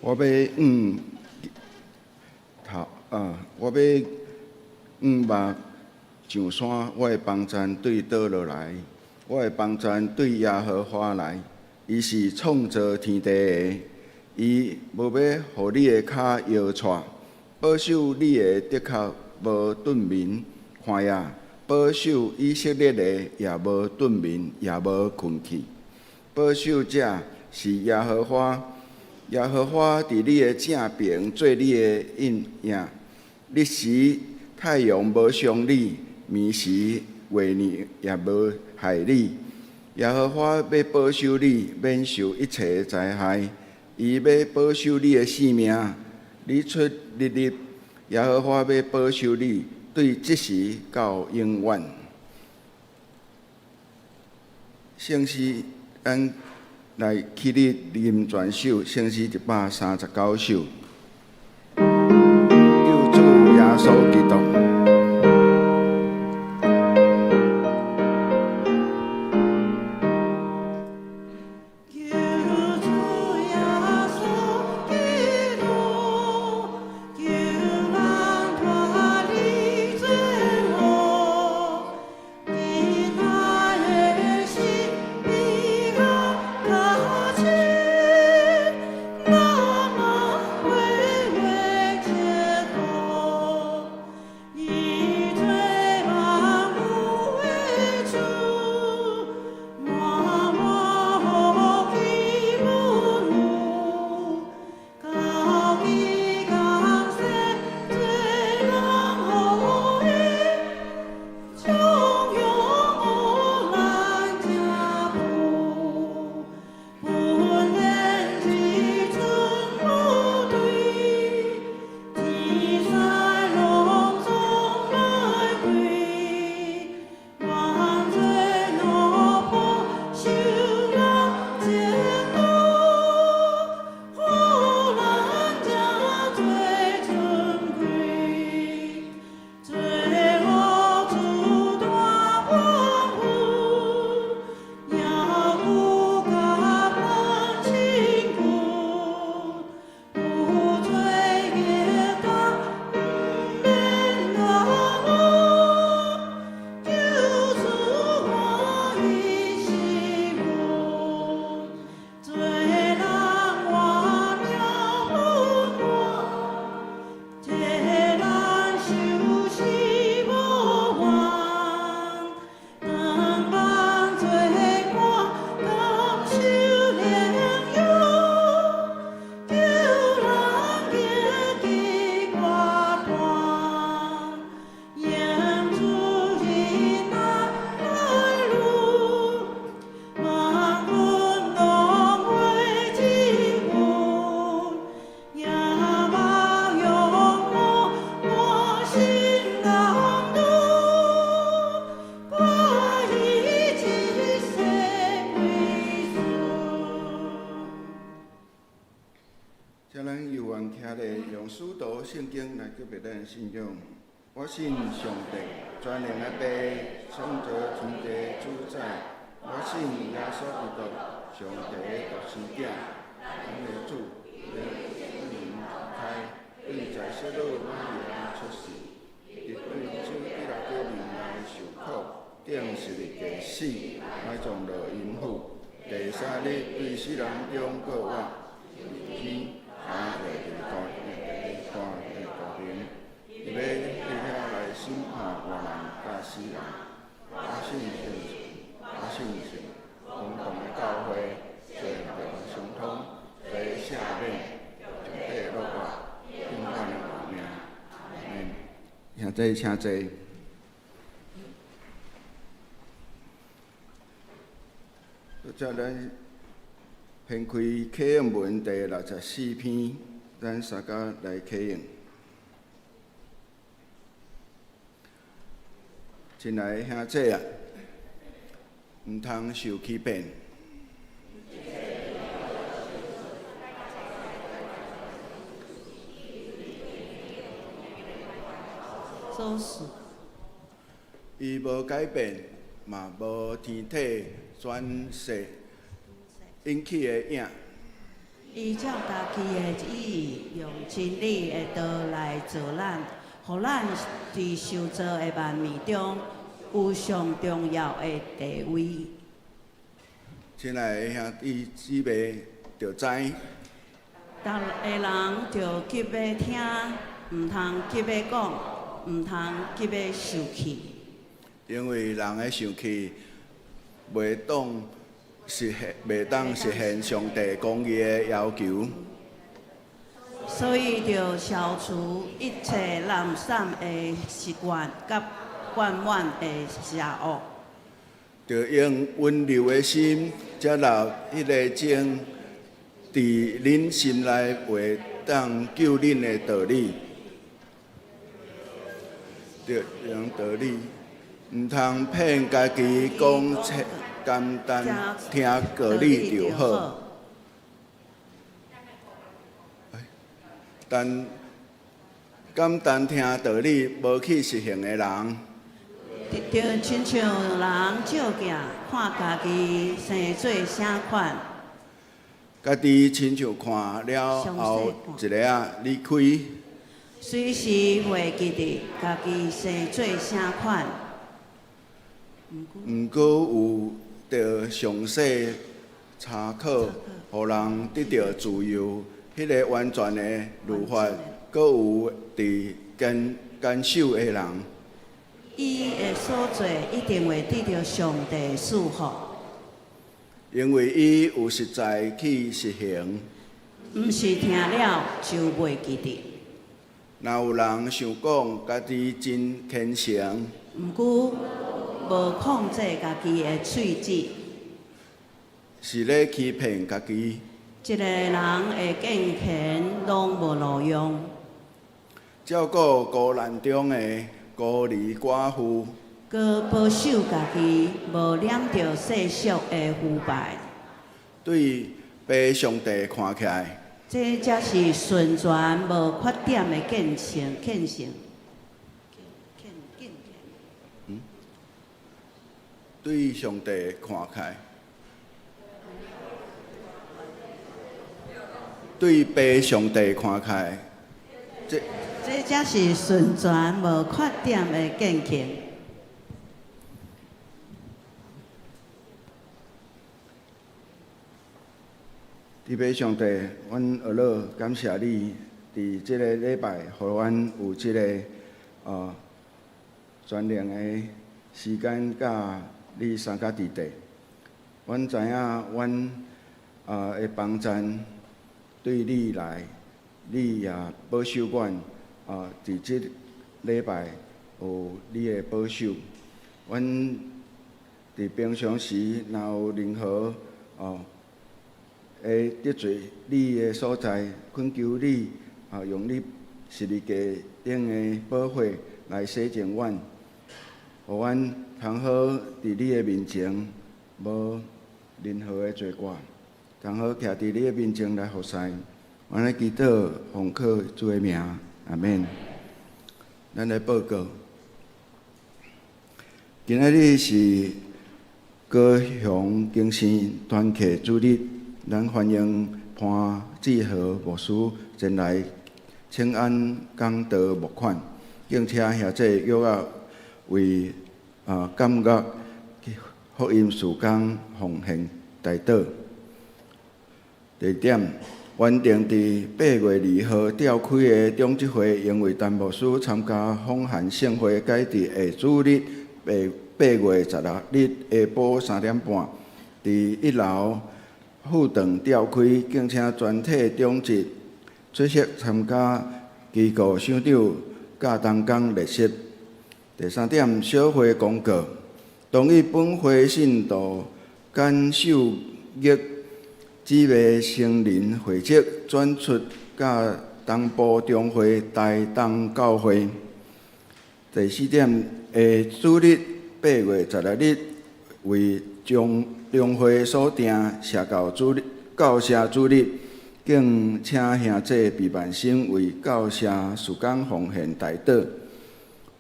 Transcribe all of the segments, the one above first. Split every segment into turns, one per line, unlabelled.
我欲向頭啊！我欲向目上山，我的幫贊對佗落來？我的幫贊對耶和華來，伊是創造天地的，伊無欲予你的跤搖掣，保守你的竹跤無頓眠。看呀，保守以色列的也無頓眠，也無睏去。保守者是耶和華，耶和華佇你的正爿做你的蔭影。日時太陽無傷你，暝時月亮也無害你。耶和華欲保守你，免受一切災害。伊欲保守你的性命，你出你入，耶和華欲保守你，對這時到永遠。聖詩，咱來起立吟全首，聖詩139首。救主耶穌基督。請咱猶原徛咧，用使徒聖經來告白咱的信仰。我信上帝，全能的父，創造天地主宰。我信耶穌基督，上帝的獨生子，咱的主，聖靈胎，對在洗樂瑪利亞出世，佇對主彼拉多年來受苦，釘十字架死，埋葬落陰府，第三日對死人中復活，入天。啊！來佇高高高頂，伊欲佇遐來審判活人佮死人。我信公共的教會，罪孽相通，罪赦免，肉體復活，永遠的活命。阿們。兄弟，請坐。拄才咱掀開啟應文第64篇，咱相共來啟應。親愛的兄弟啊，毋通受欺騙。
做事。
伊無改變，嘛無天體轉世引起的影。
伊照家己的旨意，用真理的道來造咱，予咱佇受造的萬物中有上重要的地位。
親愛的兄弟姊妹，著知。
逐个人著急欲聽，毋通急欲講，毋通急欲受氣。
因為人的生氣袂當實現上帝公義的要求。
所以，著消除一切濫散的習慣佮慣滿的邪惡。
著用溫柔的心，接納彼个種佇恁心內會當救恁的道理。著用道理，毋通騙家己講簡單聽道理就好。但簡單聽道理，無去實行的人，
就親像人照鏡，看家己生做啥款。
家己親像看了後一下仔離開。
隨時袂記得家己生做啥款。
毋過有著詳細查考，予人得著自由，彼个完全的律法，閣有佇堅堅守的人。
伊的所做一定會得著上帝賜福。
因為伊有實在去實行。
毋是聽了就袂記得。
若有人想講家己真虔誠，
毋過無控制家己的喙舌，
是咧欺騙家己。
這个人的敬虔攏無路用。
照顧孤難中的孤兒寡婦，
閣保守家己無染著世俗的腐敗。
對父上帝看起來，
這才是純全無缺點的虔誠。虔誠。
對上帝看起來，對父上帝看起來，這
這才是純全無缺點的敬虔。
慈悲上帝，阮學樂感謝你，佇這個禮拜，予阮有這個全能的時間，佮你相佮佇地。阮知影，阮的幫贊對你來，你也保守阮佇這禮拜有你的保守。阮佇平常時，若有任何會得罪你的所在，懇求你用你十字架頂的寶血來洗淨阮，予阮通好佇你的面前無任何的罪過，通好徛佇你的面前來服侍。阮來祈禱，奉靠主的名，阿們。咱來報告，今仔日是高雄更生團契主日。咱歡迎潘志豪牧師前來請安講道募款，敬請兄弟約仔為感覺福音事工奉獻代禱。第二點，原定佇8月2號召開的長執會，因為陳牧師參加訪韓盛會，改佇下主日8月16日下晡3點半，佇一樓副堂召開，敬請全體長執出席參加機構首長佮同工列席。第三點，小會公告，同意本會信徒簡秀玉姊妹成人會籍轉出佮東部中會台東教會。第四點，下主日8月16日為中會所定社教主日、教社主日，敬請兄弟畢萬生為教社事工奉獻代禱。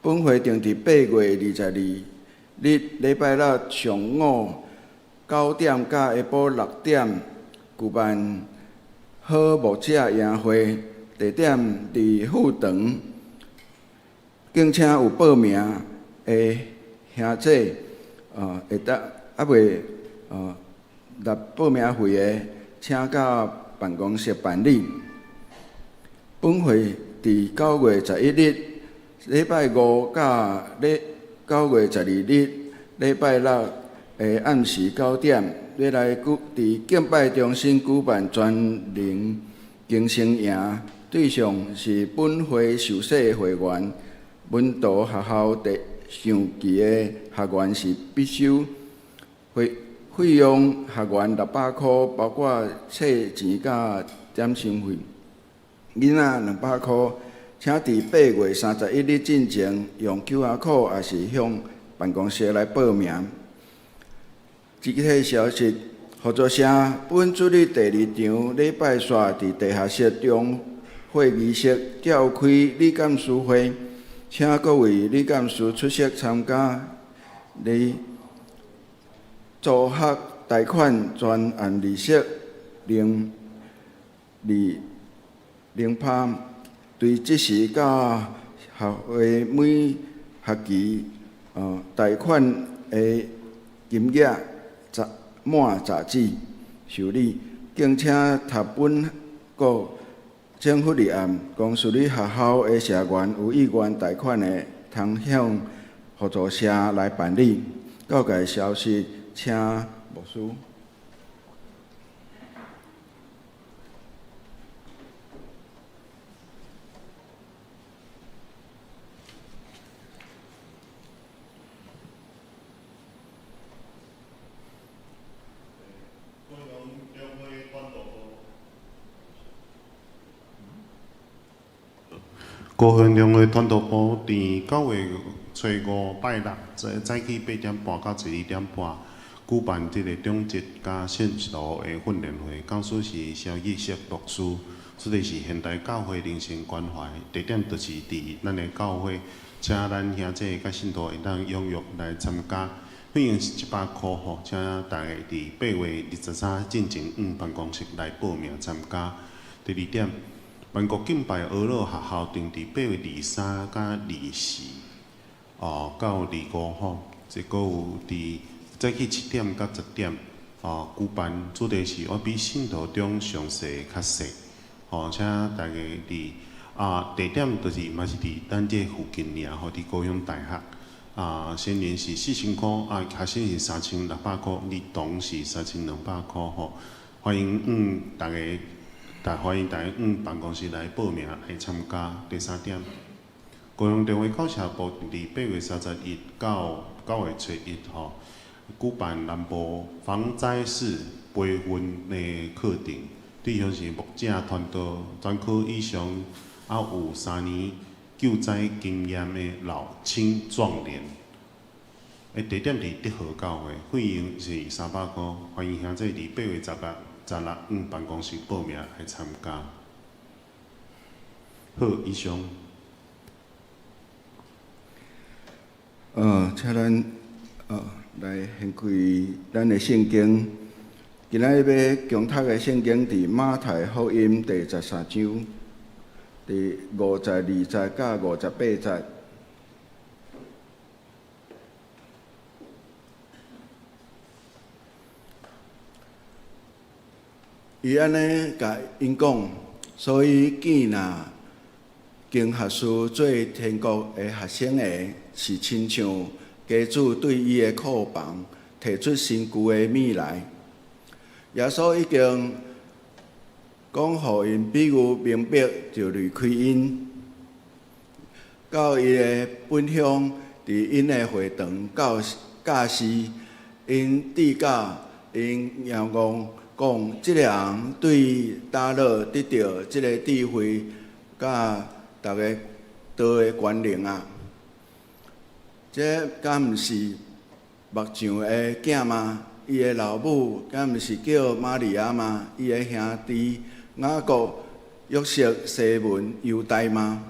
本會定佇8月22日禮拜六上午9點到下晡6點舉辦好牧者營會，地點佇副堂。敬請有報名的兄弟，會當猶未納報名費的，請到辦公室辦理。本會佇9月11日禮拜五佮9月12日禮拜六的暗時9點，欲來舉佇敬拜中心舉辦全能更生營，對象是本會受洗會員，門徒學校第上期的學員是必修。費費用學員六百箍，包括冊錢佮點心費。囡仔兩百箍，請佇八月三十一日進前用 QR code 抑是向辦公室來報名。具體消息，合作社本主日第二場禮拜四佇地下室中會議室召開理監事會，請各位理監事出席參加。二助學貸款專案利息零二零趴，對這時到學會每學期貸款的金額十滿十止受理，敬請讀本國政府立案，公私立學校的社員有意願貸款的，通向合作社來辦理。告解消息，請牧師。
高雄中會傳道部佇九月初五拜六早早起八點半到十二點半，舉辦這個中職佮信徒的訓練會，講師是蕭義石牧師，主題是現代教會靈性關懷，地點就是佇咱的教會，請咱兄弟佮信徒會當踴躍來參加，費用是一百箍吼，請大家佇八月二十三進前往辦公室來報名參加。第二點。萬國敬拜俄樂學校定佇八月二三佮二四，哦，到二五吼，這閣有佇早起七點到十點，哦，舉辦主題是我比信徒中上細較細，吼，請大家佇啊地點就是嘛是佇咱這附近爾吼，佇高雄大學，啊，成人是四千箍，啊，學生是三千六百箍，兒童是三千兩百箍吼，歡迎大家。歡迎大家往辦公室來報名來參加。第三點，高雄電話教社部佇八月三十一到九月初一吼，舉辦南部防災士培訓的課程，對象是牧者傳道專科以上，啊有三年救災經驗的老青壯年。地點佇德和教會，費用是三百箍，歡迎兄弟佇八月十八。十六往辦公室報名來參加。好，以上。
請咱來掀開咱的聖經。今仔日欲共讀的聖經佇馬太福音第十三章，第五十二節到五十八節。伊按呢共𪜶講，所以見若經學士做天國的學生的，是親像家主對伊的庫房提出新舊的物來。耶穌已經講予𪜶比喻明白，就離開𪜶，到伊的本鄉，佇𪜶的會堂教教示，𪜶指教𪜶仰望講，這个人對佗落得著這个智慧，佮逐个道的權能啊！這敢毋是木匠的囝嗎？伊的老母敢毋是叫瑪利亞嗎？伊的兄弟雅各、約瑟、西門、猶大嗎？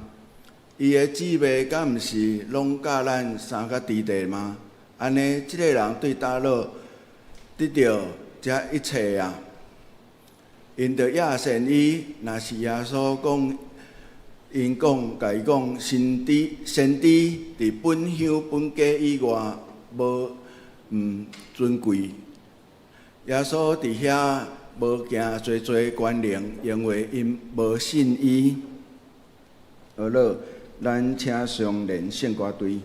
伊的姊妹敢毋是攏佮咱三個弟弟嗎？按呢，這个人對佗落得著這一切啊！𪜶就訝羨伊，若是耶穌講，𪜶講，共伊講，先知先知佇本鄉本家以外無毋尊貴。耶穌佇遐無行濟濟權能，因為𪜶無信伊。好了，咱請上聯聖歌隊。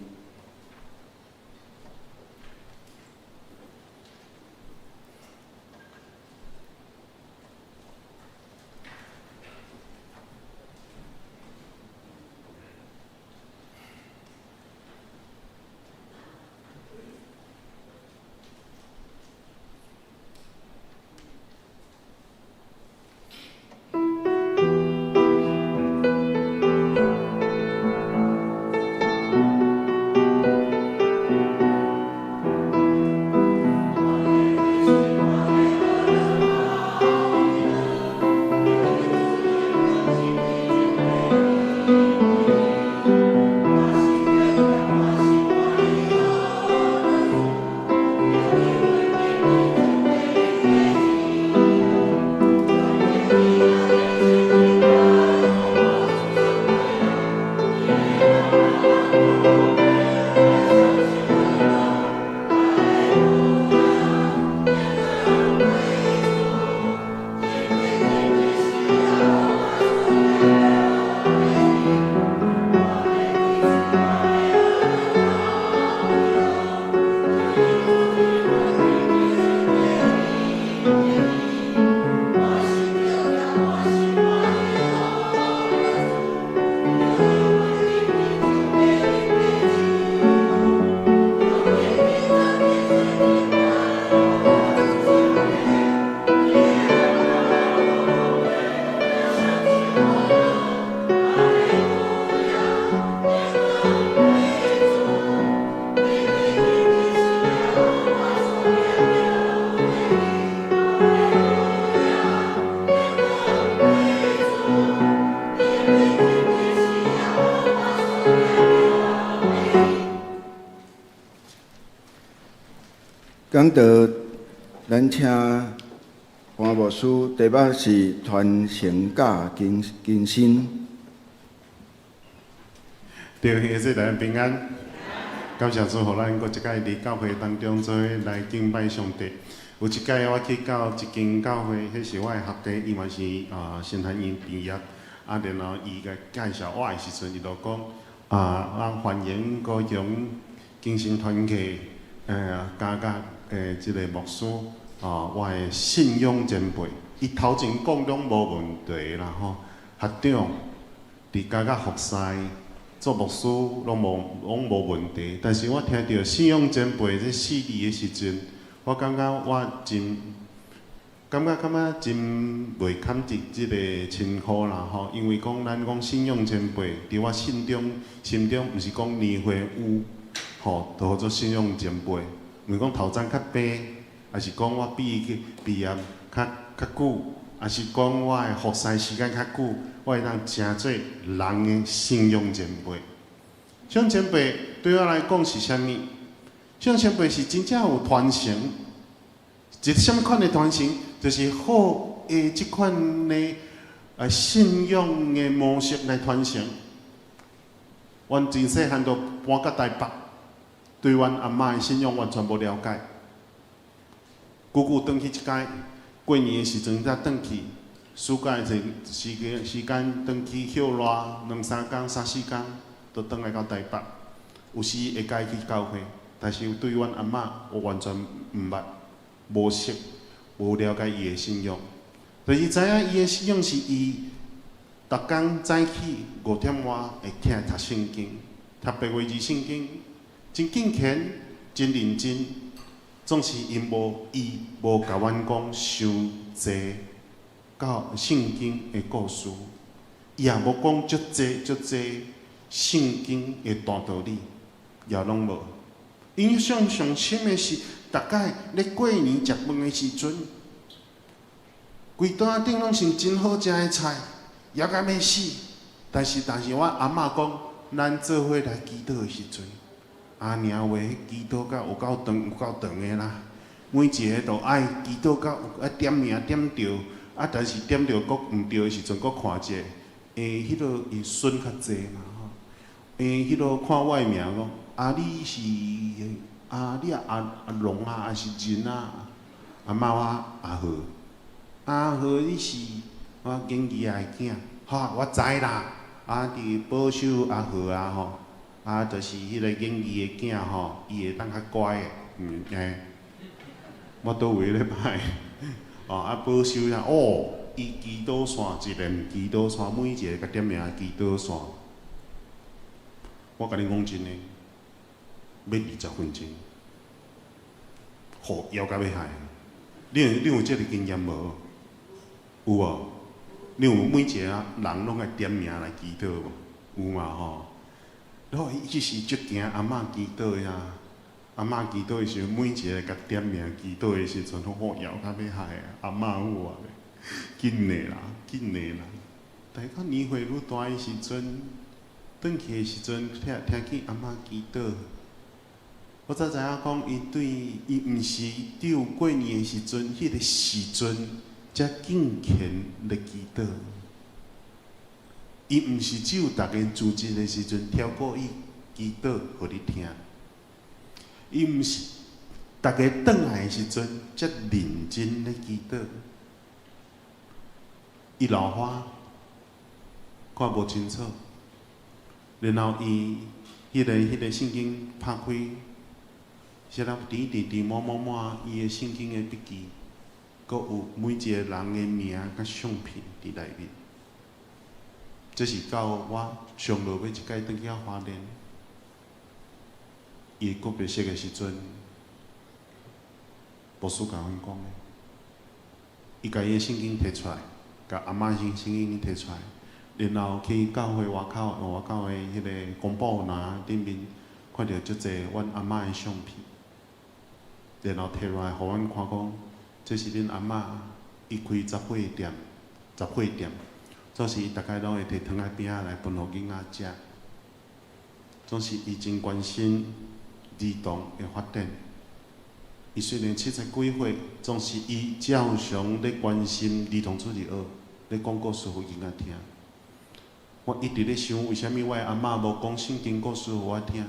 講道，咱請潘牧師，題目是傳承佮更更新。
對，謝謝大家平安。感謝主，予咱閣一擺佇教會當中做伙來敬拜上帝。有一擺我去到一間教會，彼是我的學弟，伊嘛是神學院畢業。啊，然後伊共介紹我的時陣，伊就講啊，咱歡迎高雄更新團契加甲這个牧師啊，我的信仰前輩。伊頭前講攏無問題啦吼，學長佇加甲服侍做牧師攏無問題，但是我聽著信仰前輩這四字的時陣，我感覺我真感覺真袂堪得這个稱呼啦吼，因為講咱講信仰前輩，佇我心中，毋是講年歲有吼，就號做信仰前輩，毋是講頭鬃較白，抑是講我比伊畢業較久，抑是講我的服侍時間較久，我會當成做人的信仰前輩。信仰前輩對我來講是啥物？信仰前輩是真正有傳承，一個啥物款的傳承？就是好的這款的信仰的模式來傳承。阮真細漢就搬到台北，對阮阿嬤的信仰完全無了解。久久轉去一擺，過年的時陣才轉去，暑假的時間轉去歇熱兩三工、三四工，就轉來到台北。有時會共伊去教會，但是對阮阿嬤，我完全毋捌、無識、無了解伊的信仰。就是知影伊的信仰是伊逐工早起5點外會起來讀聖經，讀白話字聖經，真敬虔、真認真。總是伊無共阮講傷濟到聖經的故事，伊也無講足濟足濟聖經的大道理，也攏無。印象上深的是，逐擺咧過年食飯的時陣，規桌仔頂攏是真好食的菜，枵甲欲死。但是我阿嬤講，咱做伙來祈禱的時陣，阿娘話祈禱甲有夠長有夠長的啦，每一个都愛祈禱到愛點名點著，啊，但是點著閣毋著的時陣，閣看者，彼落伊孫較濟嘛吼，彼落看我的名講，啊你是啊你阿龍啊，還是仁啊？阿嬤我阿和，阿和你是我景儀仔的囝，吼我知啦，啊佇保守阿和啊吼。啊，就是彼个景儀的囝吼，伊會當較乖的，我佗位咧拜，哦啊保守遐，哦，伊祈禱線一連祈禱線，每一个共點名祈禱線。我共你講真的，欲20分鐘，吼枵甲欲害。你有這个經驗無？有無？你有每一个人攏愛點名來祈禱無？有嘛吼？然後伊這是足驚阿嬤祈禱呀，阿嬤祈禱的時陣，每一个共點名祈禱的時陣，吼枵甲欲害啊！阿嬤有啊，緊的啦，緊的啦。但到年歲愈大的時陣，轉去的時陣，聽見阿嬤祈禱，我才知影講，伊對伊毋是只有過年的時陣，彼个時陣才敬虔咧祈禱。伊毋是只有逐个主日的時陣跳過伊祈禱予你聽，伊毋是逐家轉來的時陣才認真咧祈禱。伊老花看無清楚，然後伊彼个聖經拍開，寫了甜甜甜滿滿滿，伊的聖經的筆記，閣有每一個人的名佮相片佇內面。這是到我上落尾一擺轉去花蓮，伊告別式的時陣，牧師共阮講的，伊共伊的聖經提出來，共阿嬤聖經提出來，然後去教會外口的彼個公布欄頂面，看著足濟阮阿嬤的相片，然後提落來予阮看講，這是恁阿嬤，伊開雜貨店，雜貨店。總是伊逐擺攏會提糖仔餅仔來分予囡仔食，總是伊真關心兒童的發展。伊雖然七十幾歲，總是伊照常咧關心兒童主日學，咧講故事予囡仔聽。我一直咧想，為啥物我的阿嬤無講聖經故事予我聽？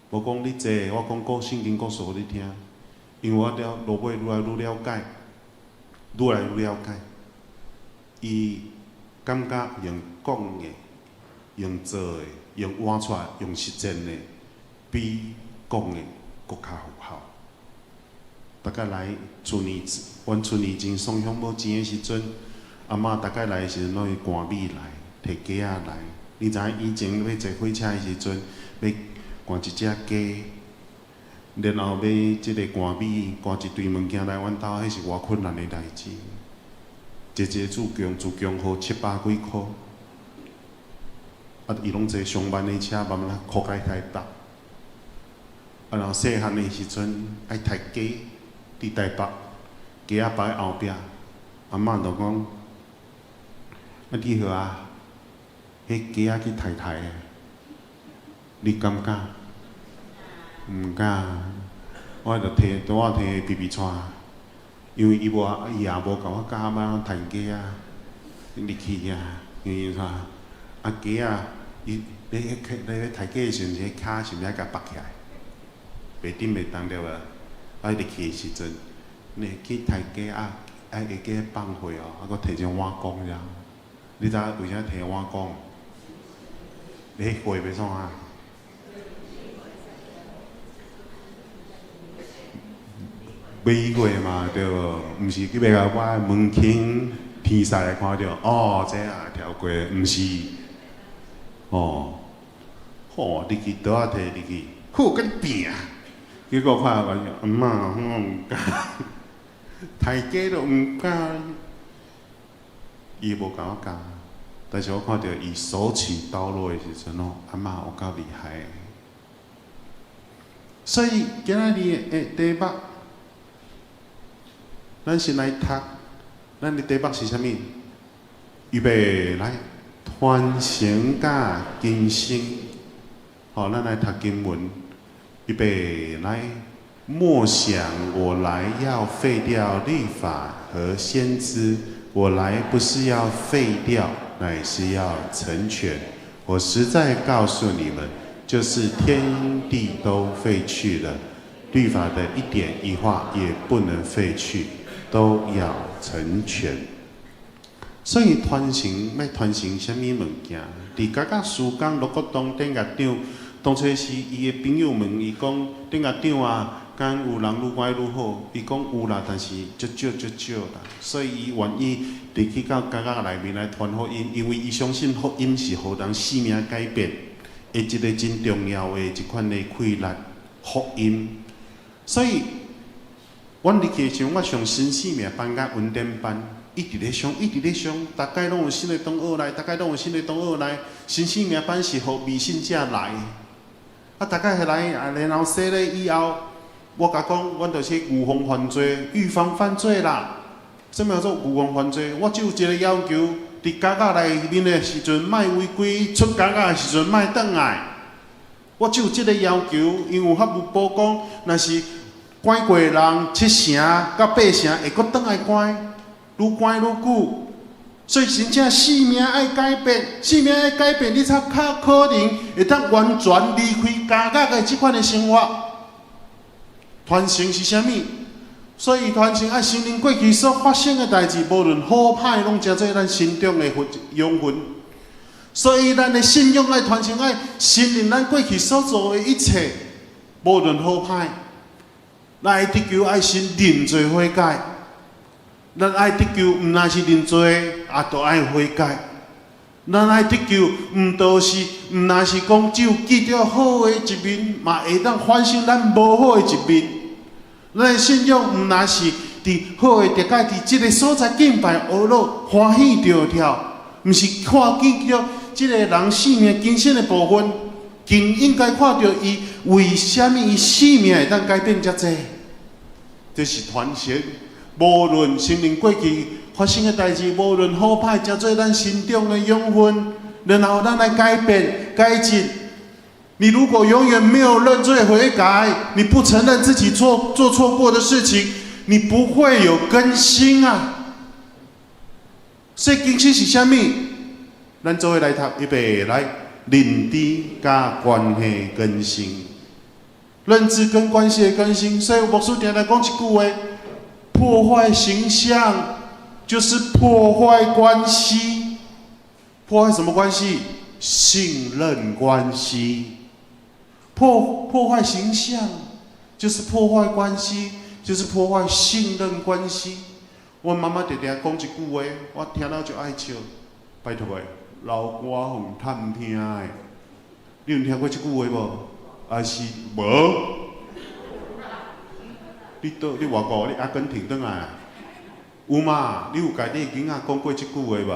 無講你坐，我講故聖經故事予你聽。因為我了落尾愈來愈了解，愈來愈了解，伊感覺用講的、用做的、用活出來、用實踐的，比講的閣較有效。逐擺來厝年，阮厝年前送鄉母錢的時陣，阿嬤逐擺來的時陣，攏會趕米來，提雞仔來。你知影以前欲坐火車的時陣，欲趕一隻雞，然後欲這個趕米，趕一堆物件來阮兜，彼是偌困難的代誌。一個自強自強號七百幾箍，啊，伊攏坐上慢的車，慢慢箍來台北。啊，然後細漢的時陣愛刣雞，佇台北，雞仔擺後壁，阿嬤就講：啊，你好啊，彼雞仔去刣刣的，你敢敢？毋敢。我就提，拄仔提皮皮掣，因為伊無，伊也無共我教按怎刣雞仔，入去啊，因為啥？啊雞仔，伊你彼你咧刣雞的時陣，彼跤是毋是愛共縛起來？袂振袂動對無？啊，入去的時陣，你去刣雞仔，啊，會記放血哦，啊，閣提一碗公爾。你知影為啥提碗公？你彼血欲創啥？美血嘛對無？毋是去欲共我門輕天使來看著，哦，這也跳過，毋是，哦，吼，入去桌仔提入去，好，佮你拼。結果看完，阿嬤，我毋敢，刣雞都毋敢，伊無共我教，但是我看著伊手起刀落的時陣哦，阿嬤有夠厲害。所以今仔日的題目，咱先來讀，咱的題目是啥物？預備來傳承佮更新，好，咱來讀經文。預備來，莫想我來要廢掉律法和先知，我來不是要廢掉，乃是要成全。我實在告訴你們，就是天地都廢去了，律法的一點一畫也不能廢去，都要成全。所以傳承欲傳承啥物物件？佇雅各書講六國當典獄長，當初時伊的朋友問伊講：典獄長啊，敢有人愈䆀愈好？伊講有啦，但是足少足少啦。所以伊願意入去到監獄內面來傳福音，因為伊相信福音是予人生命改變的一個真重要的一款的氣力。福音。所以，阮入去的時陣，我上新生命班佮恩典班，一直咧上，一直咧上，逐擺攏有新的同學來，逐擺攏有新的同學來。新生命班是予未信者來的。啊，逐擺來啊，然後洗禮以後，我共講，阮就是預防犯罪，預防犯罪啦。啥物叫做預防犯罪？我只有一個要求，佇監獄內面的時陣，莫違規；出監獄的時陣，莫轉來。我只有這個要求，因為法務部講，若是關過的人七成到八成會閣轉來關，愈關愈久。所以真正生命愛改變，生命愛改變，你才較可能會當完全離開監獄的這款的生活。傳承是啥物？所以傳承愛承認過去所發生的代誌，無論好歹，攏成做咱成長的養分。所以咱的信仰愛傳承，愛承認咱過去所做的一切，無論好歹，咱愛得救愛先認罪悔改。咱愛得救，毋但是認罪，也都愛悔改。咱愛得救，毋就是毋但是講只有記著好的一面，嘛會當反省咱無好的一面。咱的信仰毋但是佇好的，特別佇這个所在敬拜、學樂、歡喜著跳，毋是看見著這个人生命更新的部分，更應該看著伊為啥物伊生命會當改變遮濟。這是傳承。無論承認過去發生的代誌，無論好歹，成做咱成長的養分，然後咱來改變、改進。你如果永遠沒有認罪悔改，你不承認自己做錯過的事情，你不會有更新啊。所以更新是啥物？咱做伙來讀，預備來，認知佮關係更新，認知跟關係的更新。所以牧師定定講一句話：破壞形象就是破壞關係。破壞什麼關係？信任關係。破壞形象就是破壞關係，就是破壞信任關係。我媽媽定定講一句話，我聽了就愛笑。拜託的，流汗予探聽的，你有聽過這句話無？還是無？你倒你外國，你阿根廷轉來，有嘛？你有共你的囡仔講過這句話無？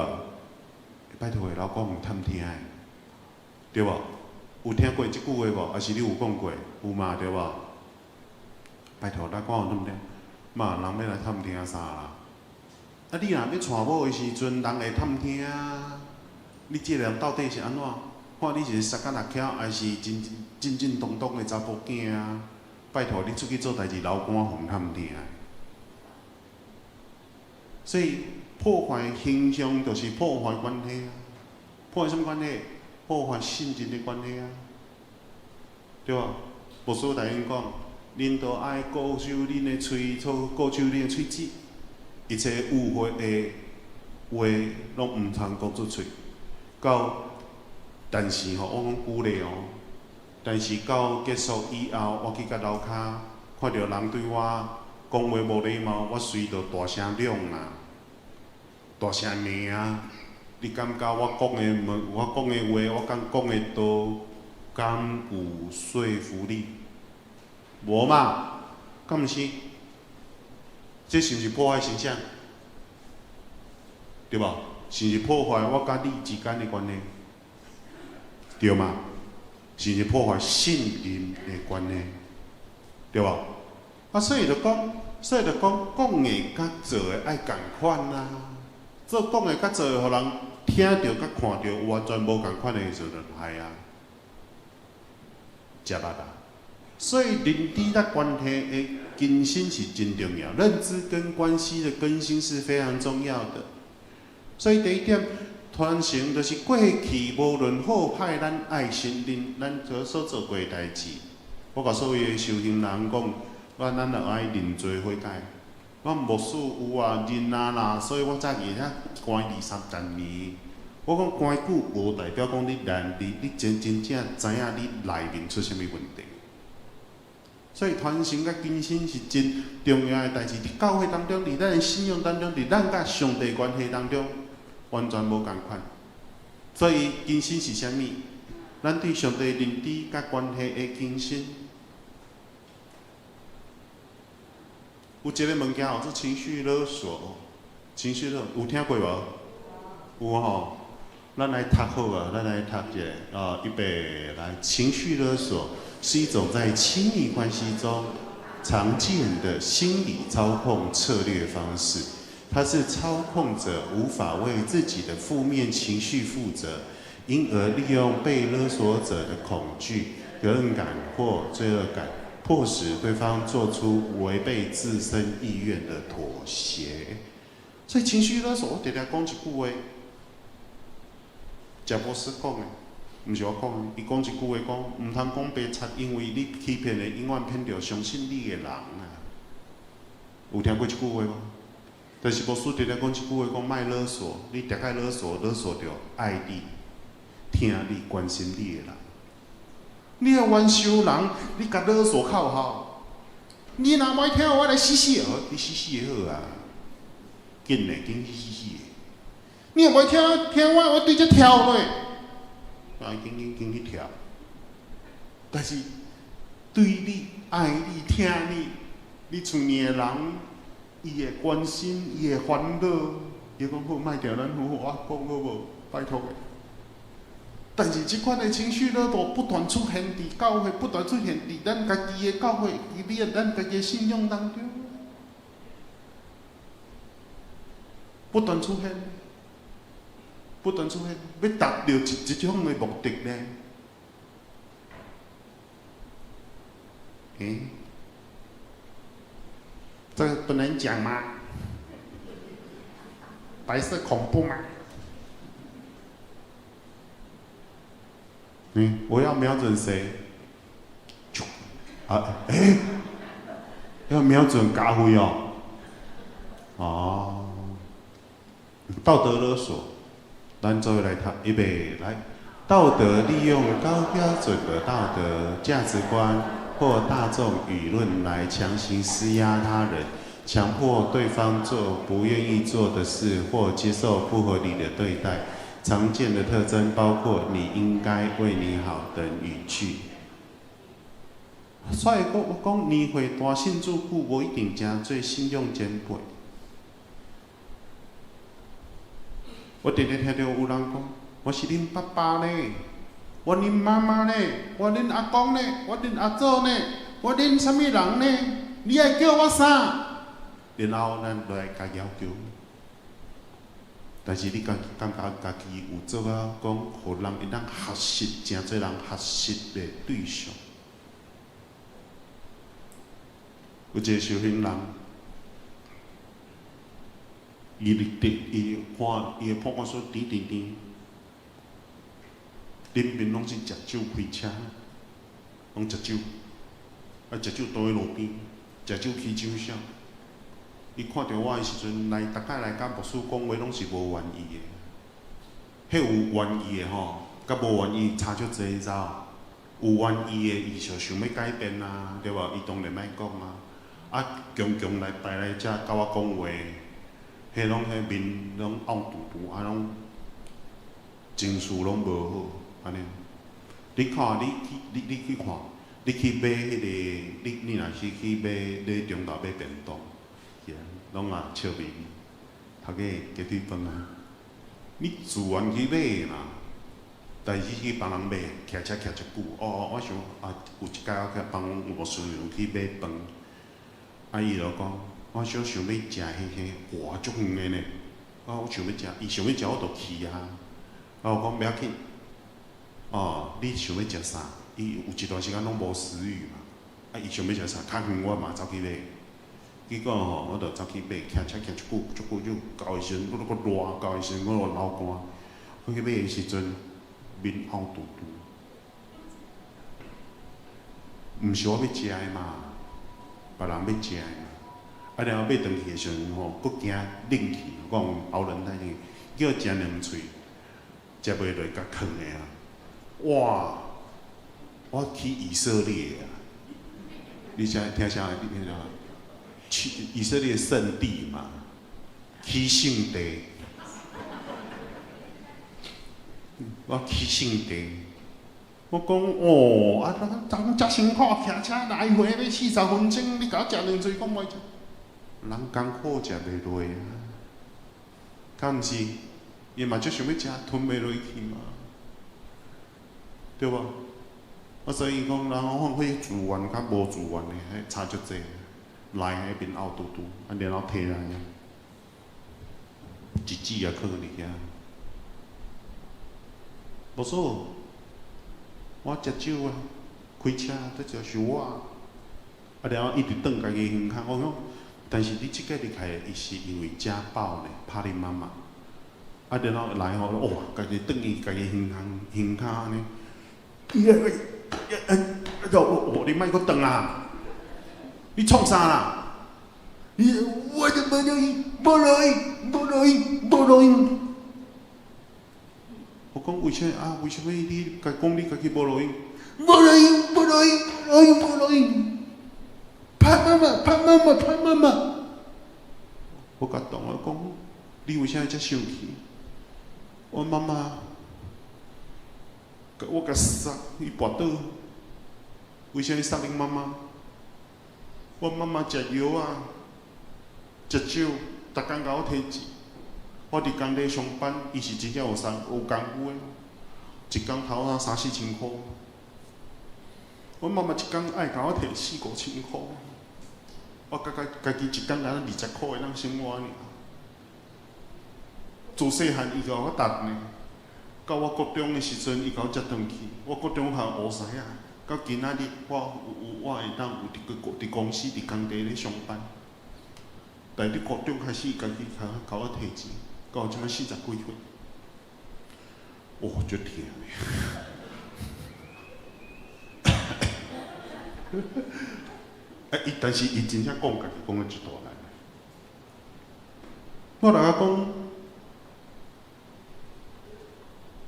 拜託的，流汗予探聽的，對無？有聽過這句話無？還是你有講過？有嘛？對無？拜託，咱講有探聽，嘛，人欲來探聽啥啦？啊，你若欲娶某的時陣，人會探聽啊。你這個人到底是按怎？看你是捒甲搦巧，還是真正正當當的查埔囝啊？拜託，你出去做代誌，流汗予探聽。所以破壞形象就是破壞關係啊！破壞什麼關係？破壞信任的關係啊！對無？牧師大人講，恁都愛固守恁的喙，固守恁的喙舌，一切污穢的話，攏毋通講出喙。到，但是吼，我講舉例哦，但是到結束以後，我去到樓跤，看著人對我講話無禮貌，我隨就大聲嚷啊，大聲罵啊。你感覺我講的物，我講的話，我敢講的道，敢有說服力？無嘛？敢毋是？這是毋是破壞形象？對無？是毋是破壞我佮你之間的關係？對嗎？是毋是破壞信任的關係？對無？啊，所以就講，講的佮做的愛仝款啊。做講的佮做的，予人聽著佮看著完全無仝款的時陣，害啊，食力啊。所以認知佮關係的更新是真重要，認知跟關係的更新是非常重要的。所以第一點，傳承就是過去無論好歹，咱愛承認咱所做過的代誌。我共所有的修行人講，咱著愛認罪悔改。我牧師有啊認啊啦，所以我才佇遐關23年。我講關久無代表講你內你你真真正知影你內面出啥物問題。所以傳承佮更新是真重要的代誌。佇教會當中，佇咱的信仰當中，佇咱佮上帝關係當中，完全無仝款。所以更新是啥物？咱對上帝認知佮關係的更新。有一个物件叫做情緒勒索，情緒勒有聽過無？有吼。咱來讀好無？咱來讀一下哦，預備來。情緒勒索是一種在親密關係中常見的心理操控策略方式。它是操控者無法為自己的負面情緒負責，因而利用被勒索者的恐懼、責任感或罪惡感，迫使對方做出違背自身意願的妥協。所以情緒勒索，我定定講一句話，賈伯斯講的，毋是我講的。伊講一句話講，毋通講白賊，因為你欺騙的永遠騙著相信你的人啊。有聽過這句話無？但是牧師定定講一句話，講莫勒索，你定愛勒索，勒索著愛你、疼你、關心你的人。你欲冤仇人，你共勒索較有效。你若無愛聽，我來死死的，你死死的好啊！緊嘞，緊去死死的。你若無愛聽，聽我，我對這跳落，啊，緊緊緊去跳。但是對你愛你、疼你、你厝裡的人，伊會關心，伊會煩惱，伊講好，莫定咱好好仔講好無？拜託的。但是這款的情緒勒索不斷出現佇教會，不斷出現佇咱家己的教會，佇你咱家己的信仰當中，不斷出現，不斷出現，欲達著一種的目的呢？欸，這個不能講嗎？白色恐怖嗎？嗯，我要瞄準誰？啊，欸，要瞄準咖啡哦。哦，道德勒索，咱做伙來讀，預備來。道德利用高標準的道德價值觀或大眾輿論來強行施壓他人，強迫對方做不願意做的事或接受不合理的對待。常見的特徵包括“你應該為你好”等語句。所以講，我講年歲大信主久，無一定誠做信仰前輩。我定定聽著有人講，我是恁爸爸呢，我恁媽媽呢，我恁阿公呢，我恁阿祖呢，我恁啥物人呢？你愛叫我啥？然後咱就來共要求。但是你家感覺家己有做啊，講予人會當學習，誠濟人學習的對象。有一個修行人，伊佇伊看伊的判決書，甜甜甜，頂面攏是食酒開車，攏食酒，啊食酒倒佇路邊，食酒起酒痟。伊看著我的時陣，來逐擺來佮牧師講話，攏是無願意的。彼有願意的吼，佮無願意差足濟，你知無？有願意的，伊就想欲改變啊，對無？伊當然愛講啊。啊，強強來排來遮佮我講話，彼攏彼面攏漚嘟嘟，啊攏情緒攏無好，按呢。你看，你去，你你去看，你去買彼個，你你若是去買咧中晝買便當，攏嘛笑眯眯，頭家雞腿飯啊，你自願去買嘛，但是去幫人買，騎車騎足久，哦，我想啊，有一擺我去幫牧師娘去買飯，啊，伊就講，我小想欲食彼個，哇，足遠的呢，我想欲食，伊想欲食，我就去啊，啊，我講欲要緊，哦，你想欲食啥？伊有一段時間攏無食慾嘛，啊，伊想欲食啥，較遠我嘛走去買。結果吼，我就走去買，騎車騎足久足久，就到的時陣，閣閣熱，到的時陣閣流汗。我去買的時陣，面漚嘟嘟，毋是我欲食的嘛，別人欲食的嘛。啊，然後買轉去的時陣吼，閣驚冷去，講喉嚨太冷，叫食兩喙，食袂落，共囥的啊！哇！我去以色列啊！你聽聽啥？你聽啥？去以色列聖地嘛，去聖地，我去聖地，我講哦，啊，咱遮辛苦騎車來回欲40分鐘，你共我食兩喙，講袂食，人艱苦食袂落啊，敢毋是？伊嘛足想欲食，吞袂落去嘛，對無？啊，所以講，人講彼自願佮無自願的，彼差足濟。來彼面漚嘟嘟，啊，然後提來，一支也囥佇遐。無錯，我食酒啊，開車，這就是我。啊，然後一直轉家己胸口，我講，但是你這個離開，伊是因為家暴呢，拍恁媽媽。啊，然後來吼，哇，家己轉伊家己胸口胸口按呢，哦，你莫閣轉啊！你創啥啦？你我就無路用，無路用，無路用，無路用。我講為啥啊？為啥物你共講你家己無路用？無路用，無路用，無路用，無路用。拍媽媽，拍媽媽，拍媽媽。我感動，我講你為啥遮生氣？我媽媽，我共殺，伊跋倒。為啥你殺恁媽媽？我媽媽食藥啊，食酒，逐工共我提錢。我佇工地上班，伊是真正有三有功夫的，一工頭啊三四千箍。我媽媽一工愛共我提四五千箍，我感覺家己一工敢若20箍會當生活爾。自細漢伊共我貼呢，到我國中的時陣，伊共我接轉去。我國中學烏師仔，到今仔日，我有我會當有佇個佇公司佇工地咧上班。但佇國中開始，家己共我提錢，到這擺四十幾歲，哇，足疼的。啊，伊但是伊真正講家己講得足大力。我來講，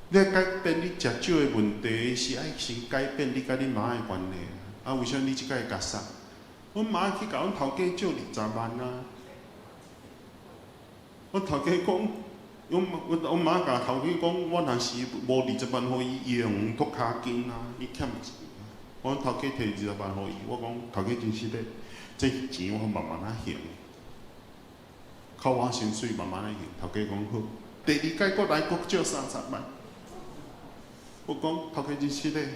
你愛改變你食酒的問題，是愛先改變你佮你媽的關係。啊，為啥物你這擺會共殺？阮媽去共阮頭家借二十萬啊！阮頭家講，阮媽共頭家講，我若是無二十萬予伊，伊會用脫跤筋啊，伊欠錢。阮頭家提二十萬予伊，我講頭家真實咧，這錢我慢慢仔還，扣我薪水慢慢仔還。頭家講好，第二擺閣來閣借30萬。我講頭家真實咧，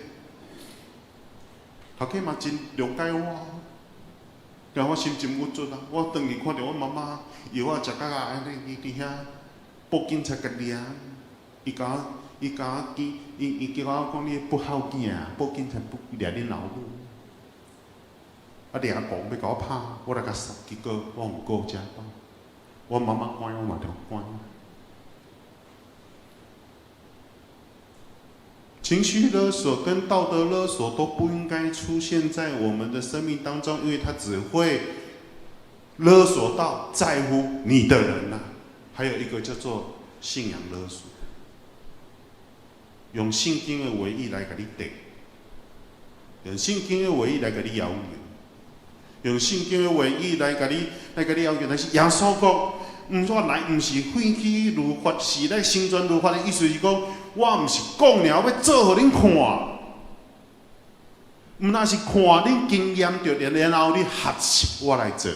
頭家嘛真諒解我。然後我心情鬱卒啊！我轉去看著阮媽媽藥仔食甲按呢，伊佇遐報警察共掠，伊共我，伊共我見，伊伊叫我講你不孝囝，報警察不掠恁老母，啊掠狂欲共我拍，我來共殺，結果我予告家暴，我媽媽關我嘛著關。情緒勒索跟道德勒索都不應該出現在我們的生命當中，因為它只會勒索到在乎你的人吶。還有一個叫做信仰勒索，用聖經的話語來共你綴，用聖經的話語來共你要求，用聖經的話語來共你要求。但是耶穌講，毋我來毋是廢棄律法，是來成全律法的意思是講，我毋是講爾，欲做予恁看，毋但是看恁經驗著，然後你學習我來做。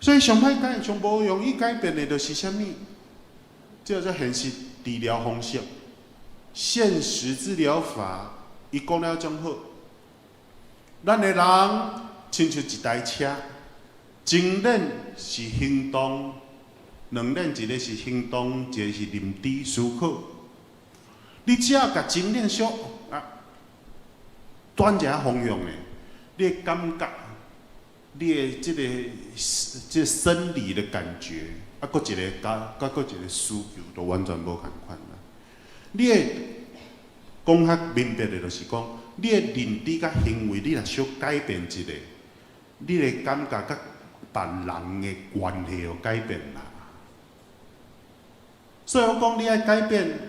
所以上歹改、上無容易改變的，就是啥物？這叫做現實治療方式。現實治療法，伊講了真好。咱的人親像一台車，前輪是行動，兩輪一個是行動，一個是認知思考。你只要共前輪小啊轉一下方向的，你會感覺，你的這個生理的感覺，啊，閣一個佮佮閣一個需求，都完全無仝款啦。你會講較明白的，就是講，你的認知佮行為，你若小改變一下，你的感覺佮別人的關係就改變啦。所以我講，你愛改變，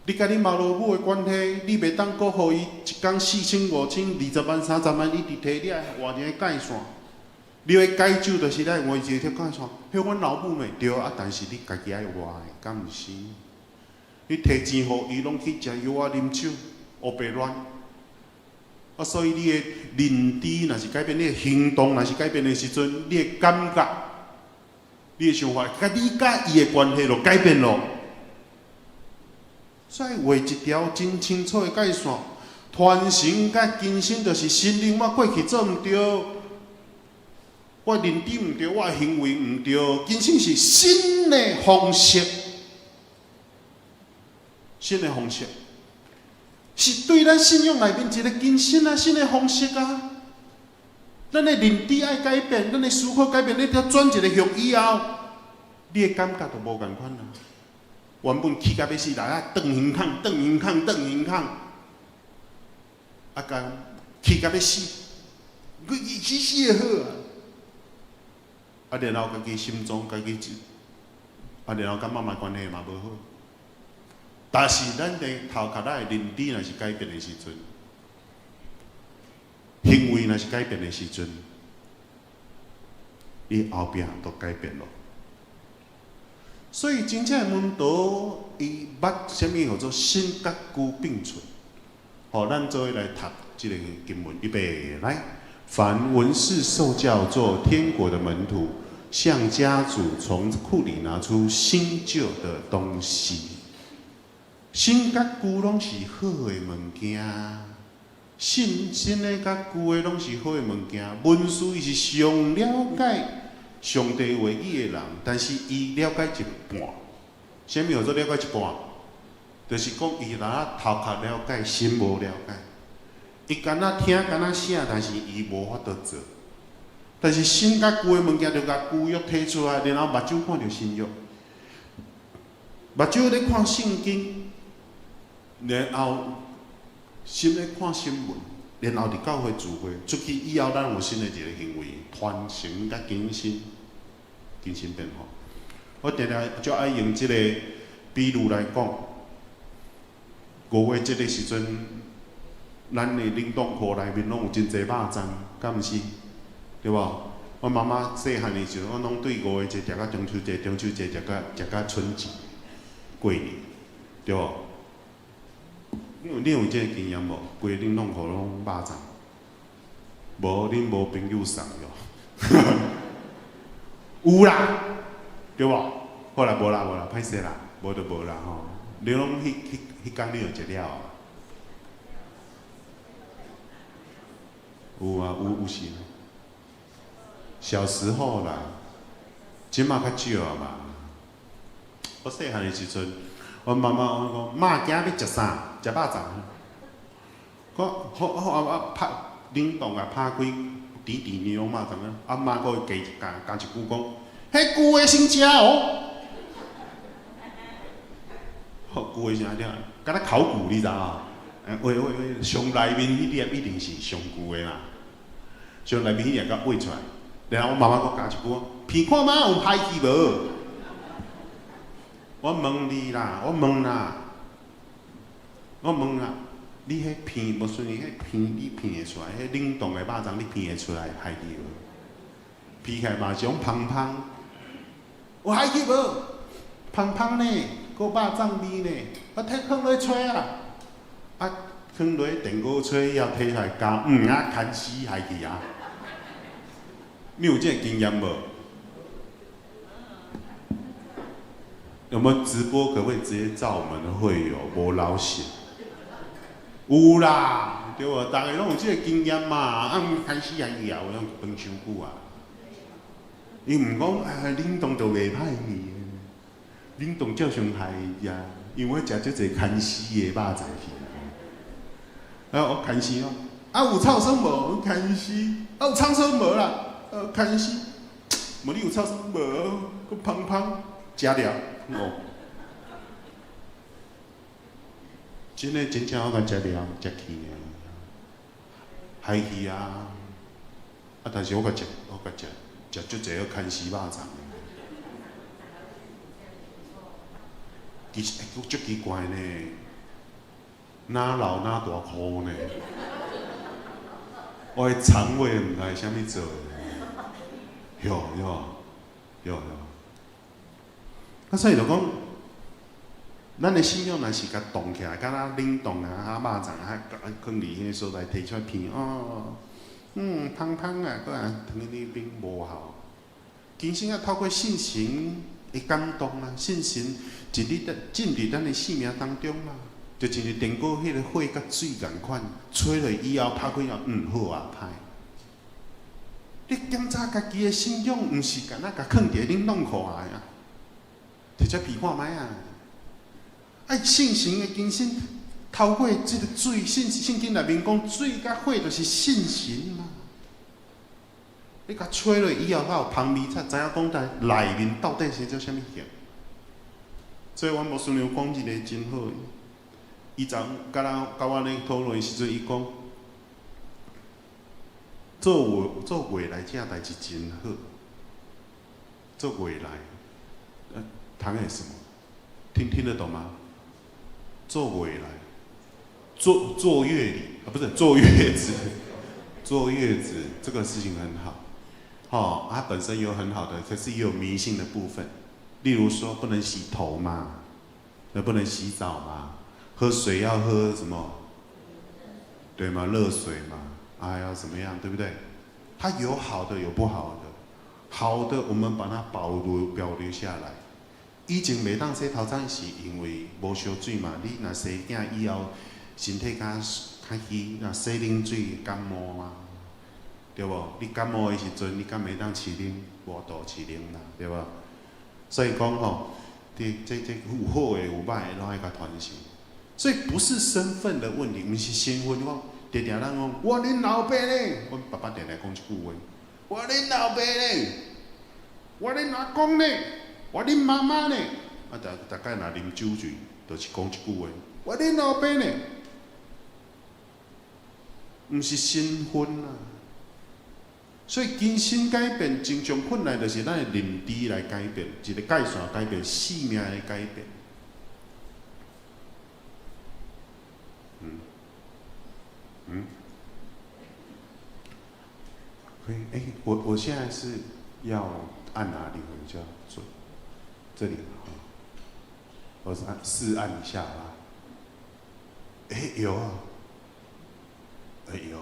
你佮你媽老母的關係，你袂當閣予伊一工四千、五千、二十萬、三十萬，一直提，你愛換一個界線。你欲解酒，就是愛換一個界線。彼阮老母嘛對啊，但是你家己愛換的，敢毋是？你提錢予伊，攏去食藥仔、啉酒、烏白亂。啊，所以你的認知若是改變，你的行動若是改變的時陣，你的感覺、你的想法，佮你佮伊的關係就改變咯。所以畫一條真清楚的界線，傳承佮更新，就是承認我過去做毋對，我認知毋對，我的行為毋對，更新是新的方式，新的方式。是對咱信仰內面一個更新啊，新的方式啊。咱的認知愛改變，咱的思考改變，你才轉一個向以後，你的感覺就無仝款啦。原本氣甲欲死，來啊，斷耳孔，斷耳孔，斷耳孔，啊，共氣甲欲死，伊死死會好啊。啊，然後家己心中家己啊，然後佮媽媽關係嘛無好。但是咱的頭殼仔的認知若是改變的時陣，行為若是改變的時陣，你後壁都改變咯。所以真正的門徒，伊捌啥物叫做信佮舊並存。好，咱做伙來讀這個經文，預備來。凡文士受教做天國的門徒，像家主從庫裡拿出新舊的東西。新佮舊攏是好的物件，新新的佮舊的攏是好的物件。文士伊是上了解上帝話語的人，但是伊了解一半。啥物叫做了解一半？就是講伊若頭殼了解，心無了解。伊敢若聽，敢若寫，但是伊無法度做。但是新佮舊的物件，就共舊約提出來，然後目睭看著新約，目睭咧看聖經，然後心咧看新聞，然後佇教會聚會出去以後，咱有新的一个行為，傳承佮更新，更新變化。我定定就愛用這個比喻來講，五月節的時陣，咱的冷凍庫內面攏有真濟肉粽，敢毋是？對無？我媽媽細漢的時陣，我攏對五月節食到中秋節，中秋節食到春節過年，對無？你有這个經驗無？規冷凍庫攏肉粽，無恁無朋友送喲。有啦，對無？好啦，無啦無啦，歹勢啦，無就無啦吼。你攏彼工你就食了啊？有啊，有時。小時候啦，這馬較少啊嘛。我細漢的時陣，阮媽媽我講，媽今仔欲食啥？食肉粽。我好好啊啊拍冷凍啊，拍開甜甜的肉粽啊。啊媽閣會加加加一句講，彼舊的先食哦。好舊的先食，敢若考古你知無？喂喂喂，上內面彼粒一定是上舊的啦，上內面彼粒共挖出來。然後我媽媽閣加一句：鼻看覓有歹去無？我問你啦，我問啦，我問啦，你彼鼻無順你彼鼻你鼻會出來？彼冷凍的肉粽你鼻會出來歹去無？鼻起來嘛是講芳芳，有歹去無？芳芳呢，閣肉粽味呢？我提囥落吹啊，啊，囥落電鍋吹以後提出來加黃仔牽絲害去啊！你有這个經驗無？有沒有直播？可不可以直接照我們的會友？無老實？有啦，對無？逐个攏有這个經驗嘛。啊，開始也以後，攏飯傷久啊。伊毋講啊，冷凍就袂歹去，冷凍照常害食，因為我食足濟牽絲的肉粽去。啊，我牽絲哦，啊有臭酸無？牽絲，啊有臭酸無啦？牽絲，無你有臭酸無？閣芳芳，食了。哦，真的真正我共食了，食去的，害去啊！啊，但是我共食，我共食，食足濟個牽絲肉粽。其實閣足奇怪呢，哪老哪大箍呢？我的腸胃毋知啥物做的，喲喲喲喲。啊，所以就講，咱的信仰若是共凍起來，敢若冷凍啊，啊肉粽啊，囥佇彼个所在提出來鼻哦，芳芳啊，閣啊囥佇冰無效。其實啊，透過聖神的感動啊，聖神進入進入咱的生命當中啊，就親像電鍋彼个火佮水仝款，吹落以後拍開後，好啊，歹。你檢查家己的信仰，毋是敢若共囥佇冷凍庫啊？提出鼻看覓啊！愛聖神的更新，透過這個水，聖經內面講水佮火就是聖神嘛。你共吹落以後，才有芳味，才知影講在內面到底是做啥物嘢。所以，阮牧師娘講一个真好。伊昨佮咱佮我咧討論的時陣，伊講做月來這代誌真好，做月來。談的什麼？聽得懂嗎？做月來，坐月禮啊，不是坐月子，坐月子這個事情很好，哦，它本身有很好的，可是也有迷信的部分。例如說不能洗頭嘛，也不能洗澡嘛，喝水要喝什麼？對嗎？熱水嘛，啊要怎麼樣？對不對？它有好的，有不好的。好的，我們把它保留下來。以前袂當洗頭鬃是因為無燒水嘛，你若生囝以後，身體較虛，若洗冷水感冒嘛，對無？你感冒的時陣，你敢袂當飼冷？無度飼冷啦，對無？所以講吼，這有好的有歹的，攏愛共傳承。所以不是身份的問題，毋是身份。我定定咱講，我恁老爸咧，阮爸爸定定講這句話，我恁老爸咧，我恁阿公咧，我恁媽媽咧。啊，大大概若啉酒醉，就是講這句話，我恁老爸咧，毋是身份啊。所以更新改變真正困難，就是咱的認知來改變，一個界線改變，性命的改變。嗯嗯，可以，欸，我現在是要按哪裡比較準？這裡，我是按試按一下吧。欸，有啊，欸，有。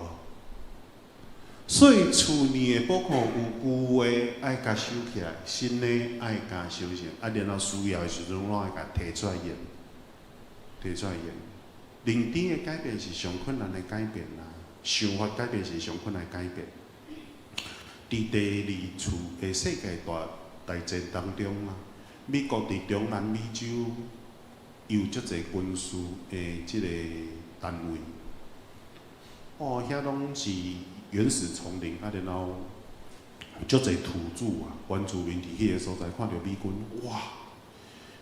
所以厝內的寶庫有舊的愛共收起來，新的愛共收成，啊，然後需要的時陣攏愛共提出來用，提出來用。認知的改變是上困難的改變啦，想法改變是上困難的改變。佇第二次的世界大戰當中啊，美國佇中南美洲有足濟軍事的這個單位，哦，遐攏是原始叢林，啊，然後足濟土著啊，原住民佇彼個所在看著美軍，哇，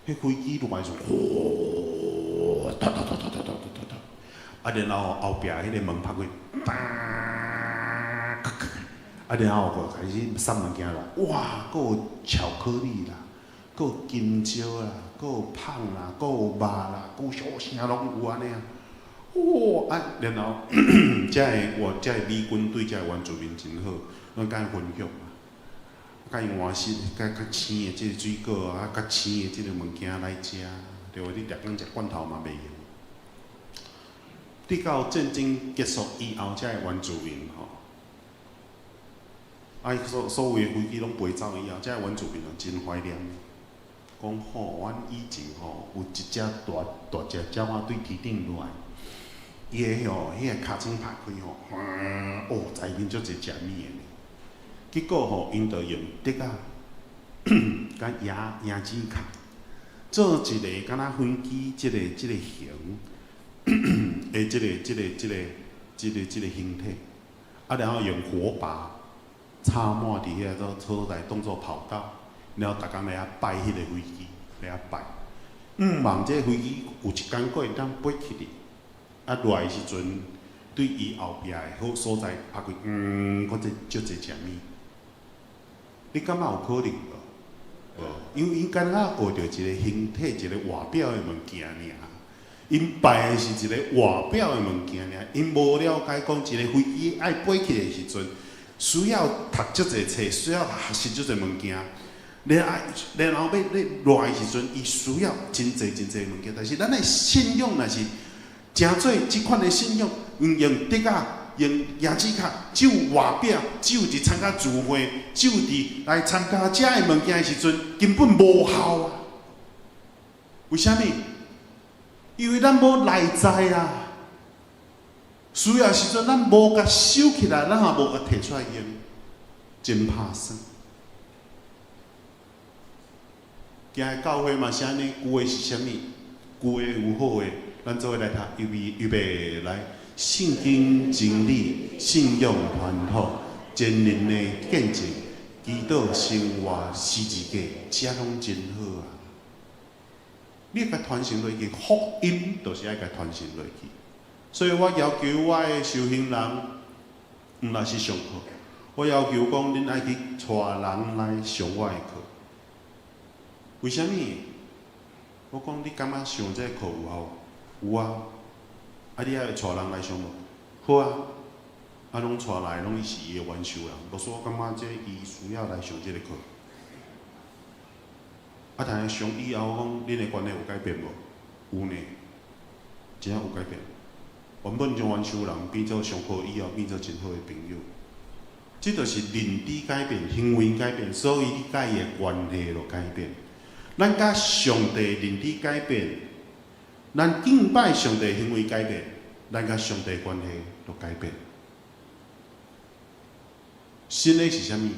彼飛機落來時陣，嘩，噠噠噠噠噠噠噠噠，啊，然後後壁彼個門拍開，噠，啊，然後就開始送物件來，哇，閣有巧克力啦，閣有金蕉啦，閣有麭啦，閣有肉啦，閣有啥啥攏有按呢啊。哇！啊，然後遮个我遮个美軍對遮个原住民真好，攏共𪜶分享啊，共𪜶換食較較青的這个水果啊，較青的這个物件來食，對無？你逐工食罐頭嘛袂用。直到戰爭結束以後，遮个原住民吼，啊，所有的飛機攏飛走以後，遮個原住民就真懷念，講吼，阮以前吼有一隻大大隻鳥仔對天頂落來。伊个吼，彼个尻川拍開吼，哦，內面足濟食物的呢。結果吼，𪜶就用竹仔佮椰子殼做一個敢若飛機這個形的這個形體，啊，然後用火把插滿佇遐個所在當做跑道，然後逐工來遐拜彼個飛機，來遐拜。向望這個飛機有一工閣會當飛起去。啊，落來的時陣，對伊後壁的好所在拍開，閣這足濟食物。你感覺有可能無？無，因為𪜶敢若學著一個形體，一個外表的物件爾。𪜶拜的是一個外表的物件爾，𪜶無了解講一個飛機愛飛起的時陣，需要讀足濟冊，需要學習足濟物件。然後欲咧落來的時陣，伊需要真濟真濟物件。但是咱的信仰若是誠做這款的信仰，用竹仔，用椰子殼，只有外表，只有佇參加聚會，只有佇來參加遮的物件的時陣，根本無效啊！為啥物？因為咱無內在啊。需要時陣，咱無共收起來，咱也無共提出來用，真拍算。行教會嘛是按呢，舊的是啥物？舊的有好的。咱做伙來讀，預備預備來，聖經真理、信仰傳統、真人的見證、祈禱生活、十字架，遮攏真好啊！你共傳承落去，福音就是愛共傳承落去。所以我要求我的修行人，毋但是上課，我要求講，恁愛去帶人來上我的課。為啥物？我講你感覺上這個課有效？有啊，啊你愛帶人來上無？好啊，啊攏帶來攏是伊的冤仇人，無說我感覺這伊需要來上這個課。啊，但是上以後，我講恁的觀念有改變無？有呢，真正有改變。原本將冤仇人變做上課以後變做真好的朋友，這就是認知改變、行為改變，所以你佮伊的關係就改變。咱佮上帝認知改變，咱敬拜上帝行為改變，咱佮上帝關係就改變。新的是啥物？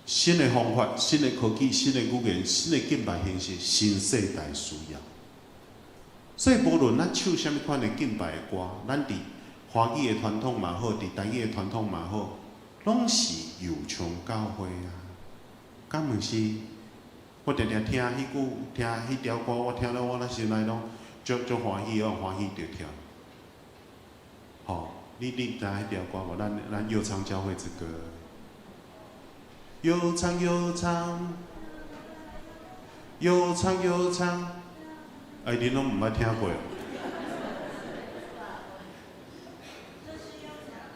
新的方法、新的科技、新的語言、新的敬拜形式、新世代需要。所以無論咱唱啥物款的敬拜的歌，咱佇華語的傳統嘛好，佇台語的傳統嘛好，攏是右昌教會啊。敢毋是？我定定聽彼句，聽彼條歌，我聽了我咧心內攏足足歡喜，我歡喜著跳。吼，你知彼條歌無？咱右昌教會之歌。右昌右昌，右昌右昌，哎，恁攏毋捌聽過？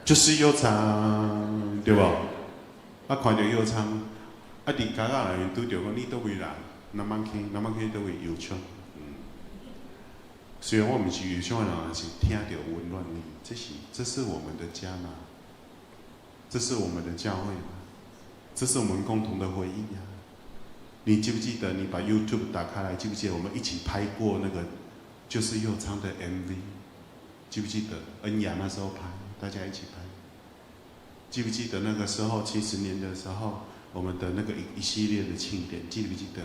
就是右昌，對無？啊，看著右昌，啊，佇家仔內面拄著講你佗位人？南安溪，南安溪佗位？右昌。雖然我毋是右昌的人，但是聽著溫暖你，這是我們的家嘛，這是我們的教會嘛，這是我們共同的回憶啊！你記不記得你把 YouTube 打開來，記不記得我們一起拍過那個就是右昌的 MV？記不記得恩雅那時候拍，大家一起拍。記不記得那個時候70年的時候，我們的那個一系列的慶典，記不記得？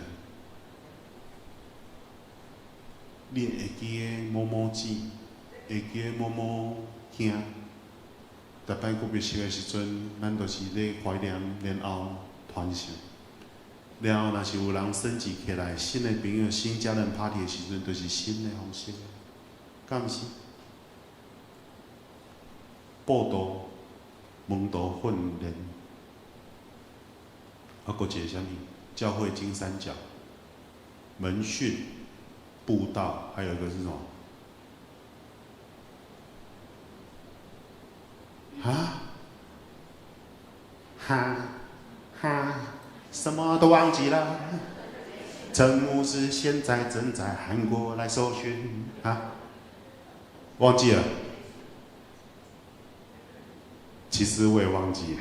你會記得某某姊，會記得某某兄，逐擺告別式的時陣，咱都是咧懷念，然後傳承。然後，若是有人升級起來，新的朋友、新家人 party 的時陣，就是新的方式，敢毋是？報道、門徒訓練，啊，閣一個啥物？教會金三角、門訓、布道，還有一個是什麼？啊？哈？哈？什麼都忘記了。陳牧師現在正在韓國來受訓啊，忘記了。其實我也忘記了。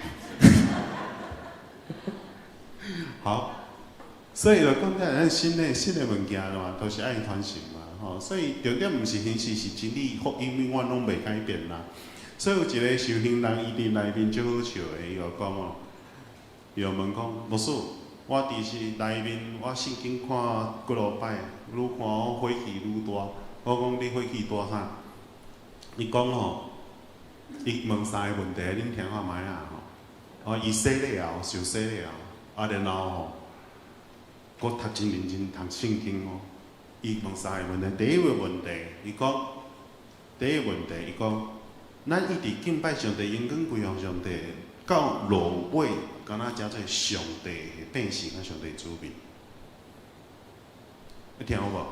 好，所以就講起來，咱新的物件嘛，都是愛傳承嘛，吼。所以重點毋是形式，是真理，福音永遠攏袂改變啦。所以有一個修行人，伊佇內面足好笑的，伊就講哦，伊就問講，牧師，我佇是內面，我聖經看幾落擺，愈看我火氣愈大。我講你火氣大啥？伊講吼，伊問三個問題，恁聽看覓啊吼。哦，伊洗禮後，受洗禮後，啊，然後吼，閣讀真認真讀聖經哦。伊問三個問題，第一個問題，伊講，第一個問題，伊講，咱一直敬拜上帝，榮光歸予上帝，到落尾，敢若成做上帝的變成啊上帝子民。你聽有無？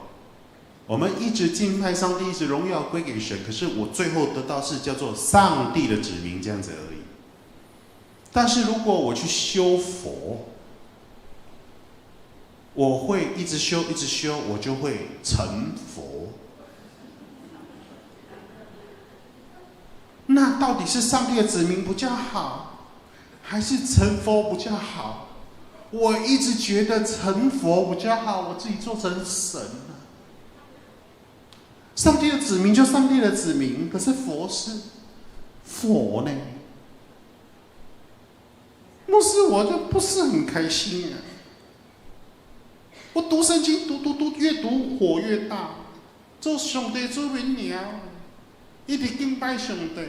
我們一直敬拜上帝，一直榮耀歸給神，可是我最後得到是叫做上帝的子民這樣子而已。但是如果我去修佛，我會一直修，一直修，我就會成佛。那到底是上帝的子民比較好，還是成佛比較好？我一直覺得成佛比較好，我自己做成神了。上帝的子民就上帝的子民，可是佛是佛呢？牧師，我就不是很開心啊。我讀聖經，讀讀讀，越讀火越大。做上帝子民爾，一直敬拜上帝。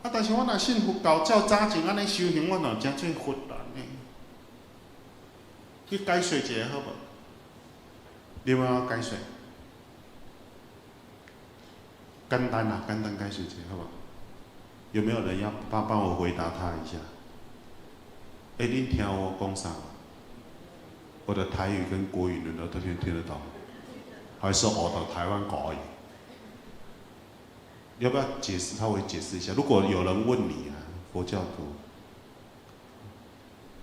啊，但是我若信佛教，照早前按呢修行，我若成做佛人呢？去解說一下好無？你要按怎解說？簡單啦，簡單解說一下好無？有沒有人要幫幫我回答他一下？欸，恁聽我講啥？我的台語跟國語你們都聽得懂，還是我的台灣國語？要不要解釋？稍微解釋一下。如果有人問你啊，佛教徒，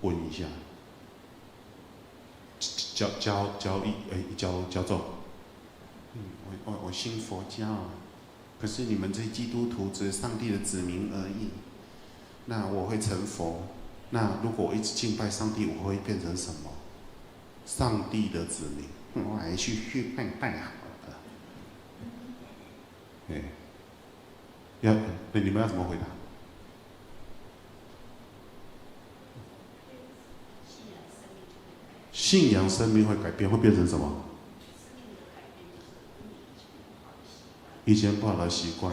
問一下，教教教義欸，教教宗，我信佛教，可是你們這些基督徒只是上帝的子民而已。那我會成佛？那如果我一直敬拜上帝，我會變成什麼？上帝的子民，我還是去拜拜好了。哎，要，那你們要怎麼回答？信仰生命會改變，會變成什麼？以前不好的習慣，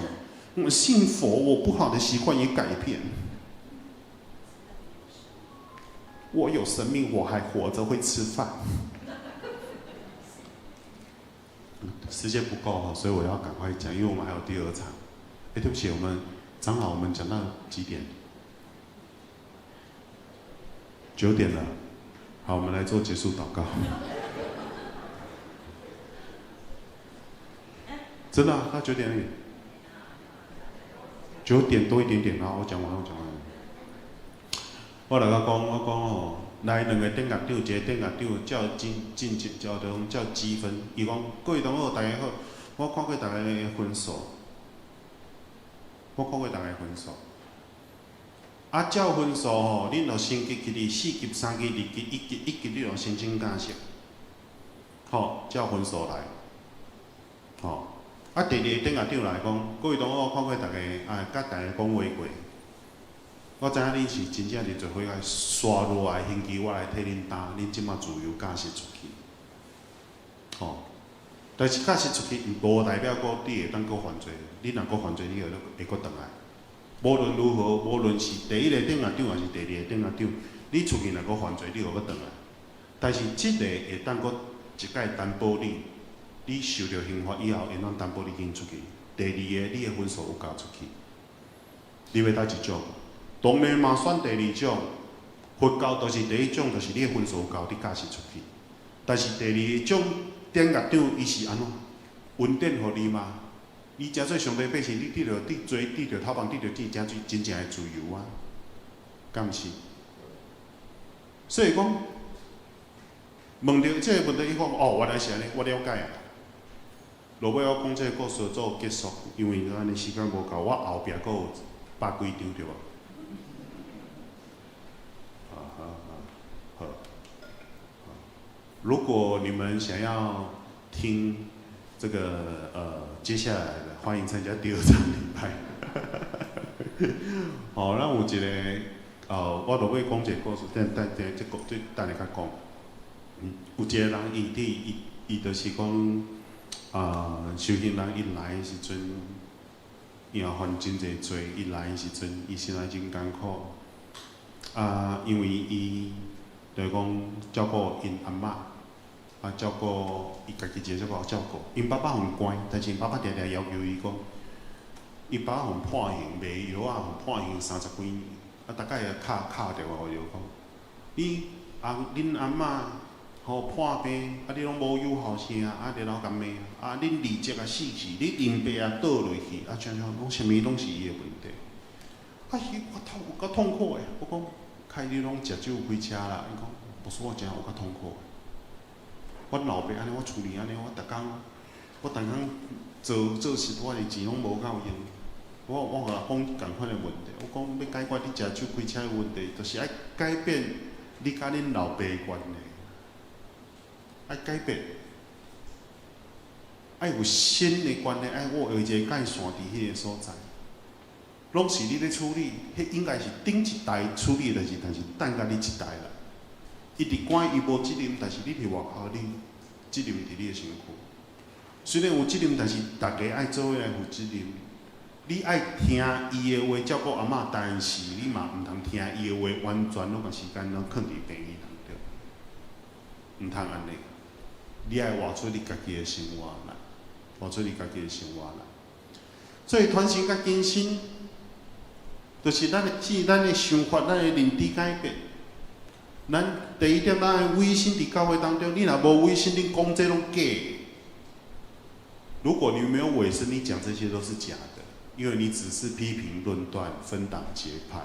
我信佛，我不好的習慣也改變。我有生命，我還活著，會吃飯。時間不夠哈，所以我要趕快講，因為我們還有第二場。哎，對不起，我們長老，我們講到幾點？9點了。好，我們來做結束禱告。真的啊，到9點而已，9點多一點點，然後我講完，我講完。我來甲講，我講吼，來兩个典獄長，一个典獄長照進進級，照就講照積分。伊講各位同學大家好，我看過逐家的分數，我看過逐家分數。啊，照分數吼，恁若升級去佇4級、3級、2級、1級、1級，你著申請假釋。吼，照分數來。吼，啊，第二个典獄長來講，各位同學，我看過逐家，啊，佮逐家講話過。我知影恁是真正認罪悔改，煞落來刑期我來替恁擔，恁這馬自由假釋出去。吼，但是假釋出去，無代表講你會當閣犯罪。你若閣犯罪，你會會閣轉來。無論如何，無論是第一个典獄長，還是第二个典獄長，你出去若閣犯罪，你會閣轉來。但是這个會當閣一擺擔保你，你受著刑罰以後，會當擔保你緊出去。第二个，你的分數有夠出去。你欲佗一種？當然嘛，選第二種。佛教就是第一種，就是你的分數有夠，你假釋出去。但是第二種典獄長，伊是按怎？恩典予你嘛？你誠做上帝百姓，你得著得罪，得著透放，得著真正真正的自由啊！敢毋是？所以講，問著這个問題，伊講哦，原來是按呢，我了解啊。落尾我講這个故事做結束，因為按呢時間無夠，我後壁閣有百幾張對無？好好好，好。如果你們想要聽這個接下來的，歡迎參加第二場禮拜。好，咱有一個我落尾講一个故事，等等等，這個這等下較講。有一個人，伊佇伊伊就是講，修行人伊來的時陣，伊也犯真濟罪，伊來的時陣，伊生來真艱苦。啊，因為伊就是講照顧𪜶阿嬤，啊照顧伊家己一個照顧照顧。𪜶爸爸予關，但是𪜶爸爸定定要求伊講，伊爸爸予判刑，賣藥仔予判刑30幾年，啊，逐擺會敲敲電話予伊講，你阿恁阿嬤予破病，啊你攏無有效聲，啊然後共罵，啊恁二叔也死去，你恁爸也倒落去，啊像像攏啥物攏是伊的問題。啊，伊我痛有夠痛苦的，我講。開你攏食酒開車啦，伊講，無說我真有夠痛苦的。阮老爸按呢，我厝裡按呢，我逐工，我逐工做做事，我的錢攏無夠用。我共伊講仝款的問題，我講欲解決你食酒開車的問題，就是愛改變你佮恁老爸的關係，愛改變，愛有新的關係，愛我有一個界線佇彼個所在。攏是你咧處理，彼應該是頂一代處理的代誌，但是等到你這代啦。伊佇關伊無責任，但是你佇外口，你責任佇你的身軀。雖然有責任，但是逐家愛做伙來負責任。你愛聽伊的話照顧阿嬤，但是你嘛毋通聽伊的話，完全攏共時間攏囥佇病院當中，毋通按呢。你愛活出你家己的生活來，活出你家己的生活來。所以傳承佮更新，就是咱的智、咱的想法、咱的認知改變。咱第一點，咱愛委身佇教會當中，你若無委身，你講這攏假。如果你沒有委身，你講這些都是假的，因為你只是批評論斷、分黨結派。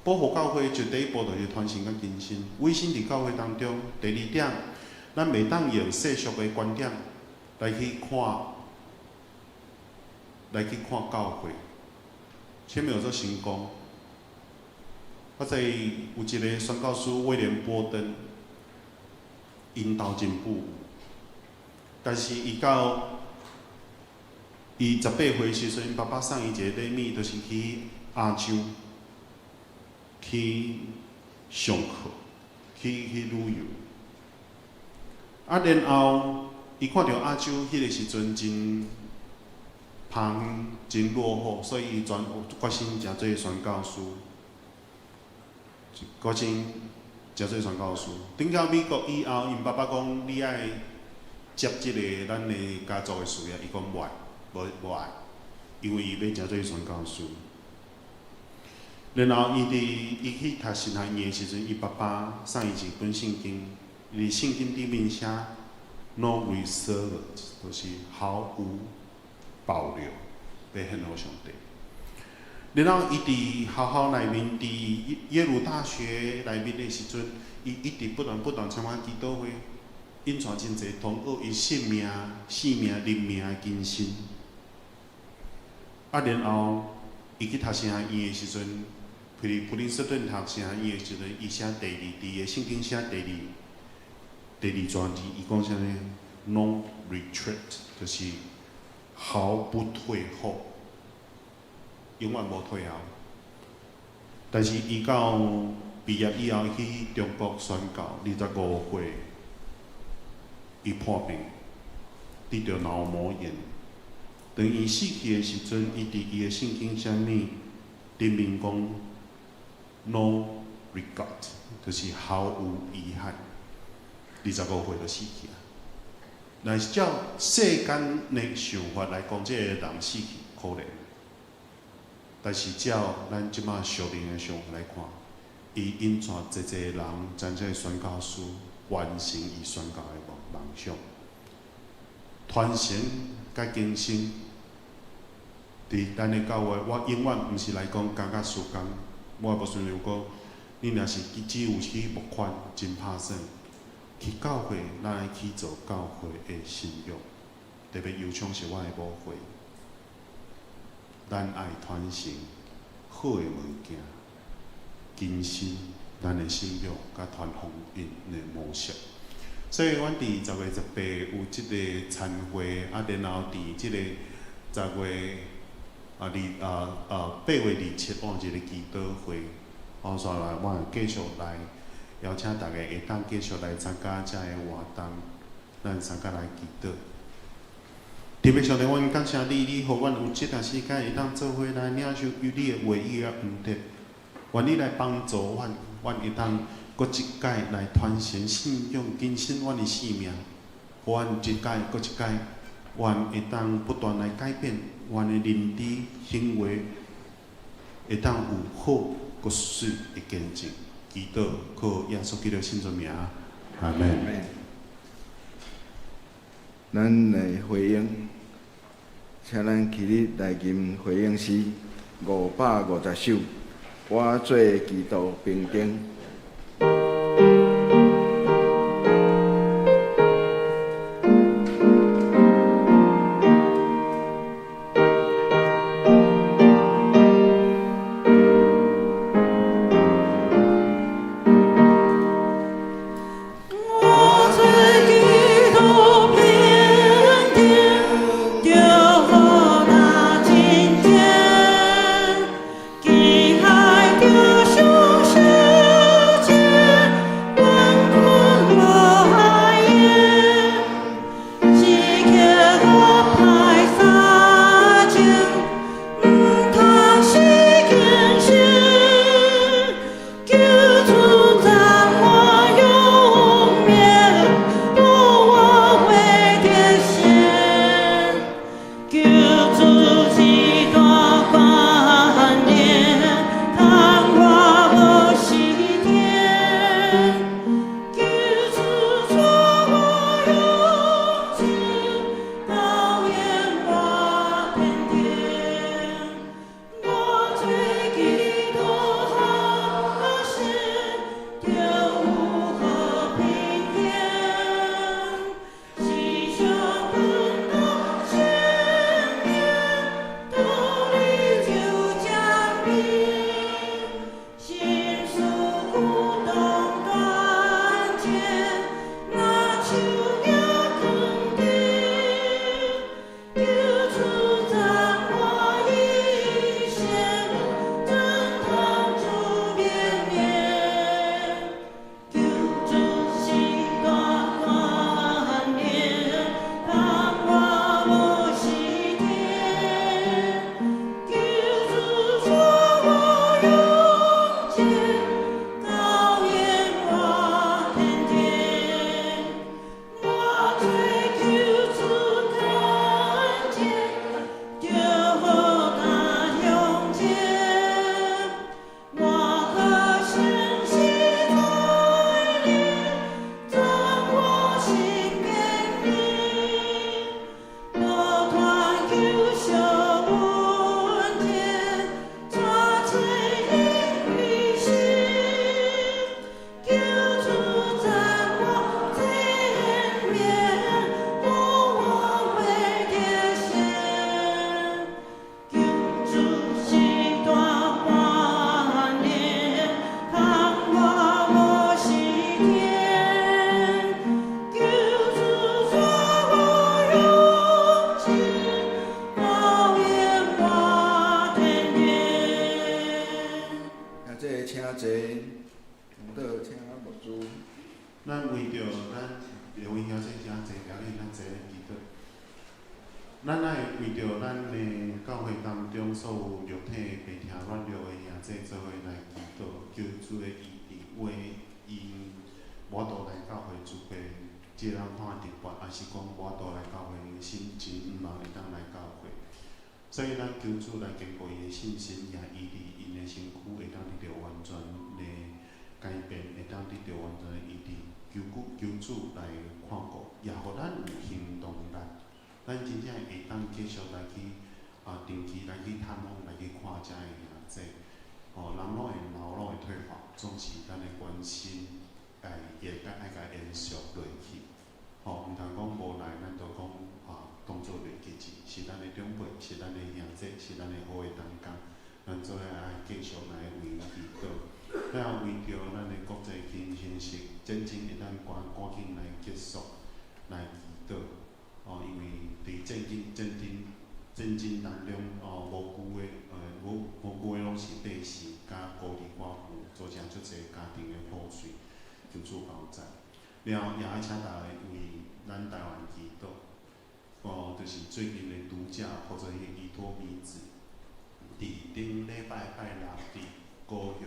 保護教會就第一步就是傳承佮更新，委身佇教會當中。第二點，咱袂當用世俗的觀點來去看教會。啥物叫做成功？我知有一个宣教師威廉波登，𪜶頭真富，但是伊到伊18歲時陣，𪜶爸爸送伊一个禮物，就是去亞洲去上課，去旅遊。啊，然後伊看著亞洲彼个時陣真芳真落後，所以伊全決心成做宣教師，決心成做宣教師。轉到美國以後，𪜶爸爸講你愛接這个咱的家族的事業，伊講無愛，無無愛，因為伊欲成做宣教師。然後伊佇伊去讀神學院的時陣，伊爸爸送伊一本聖經，伊佇聖經頂面寫 “No reserve”，就是毫無保留，欲獻予上帝。然後伊佇學校內面，佇耶魯大學內面的時陣，伊一直不斷不斷參加祈禱會，引帶真濟同學伊性命、生命、靈命的更新。啊，然後伊去讀神學院的時陣，譬如普林斯頓讀神學院的時陣，伊寫第二，佇伊的聖經寫第二，第二段字，伊講啥物？No retreat，就是毫不退後，永遠無退後。但是伊到畢業以後去中國宣教，25歲，伊破病，得著腦膜炎。當伊死去的時陣，伊佇伊的聖經啥物頂面講 “No regret”，就是毫無遺憾。25歲就死去啊！若是照世間的想法來講，這个人死去可憐。但是照咱這馬屬靈的想法來看，伊引帶濟濟人真正宣教師完成伊宣教的夢夢想，傳承佮更新。佇咱的教會，我永遠毋是來講加加時工，我也無想講，你若是只有去募款，真拍算。去教會，咱愛去做教會的信仰，特別尤其是我的母會，咱愛傳承好的物件，更新咱的信仰，佮傳福音的模式。所以，阮佇10月18有這个餐會，啊，然後佇這个10月啊二啊啊8月27有一个祈禱會，後續來我會繼續來邀請大家會當繼續來參加這个活動，咱參加來祈禱。天父上帝，阮感謝你，你予阮有這段時間會當做伙來領受你的話語佮恩典，願你來幫助阮，阮會當閣一擺來傳承信仰，更新阮的生命，予阮一擺閣一擺，阮會當不斷來改變阮的認知行為，會當有好閣媠的見證。祈禱靠耶穌基督聖尊名，阿門。
咱來回應，請咱起立來吟回應詩550首，我做基督兵丁。
我做基督兵丁，著予那真堅，堅海著相信。
咱為著咱劉英兄這遮濟，了解咱這個祈禱。咱愛為著咱的教會當中所有肉體病痛軟弱的兄弟做伙來祈禱，求主的醫治，為𪜶無法度來教會聚會，這人看直播，抑是講無法度來教會，心情毋茫會當來教會。所以咱求主來堅固𪜶的信心，也醫治𪜶的身軀，會當得著完全的改變，會當得著完全的醫治。求主求主來看顧，也予咱有行動力。咱真正會當繼續來去啊，定期來去探訪，來去看遮的兄弟。吼，人攏會老，攏會退化，總是咱的關心，會會愛共延續落去。吼，毋通講無來，咱就講啊，當做袂記住，是咱的長輩，是咱的兄弟，是咱的好的同工，咱做伙愛繼續來為𪜶祈禱。了為著咱的國際更新式戰爭會當趕趕緊來結束，來祈禱。哦，因為佇戰爭、戰爭、戰爭當中，哦，無辜的，無無辜的攏是百姓，佮孤兒寡婦，造成足濟家庭的破碎，求主保障。了，也愛請逐家為咱台灣祈禱。哦，就是最近的毒駕或者彼個依托咪酯，佇頂禮拜拜六佇高雄，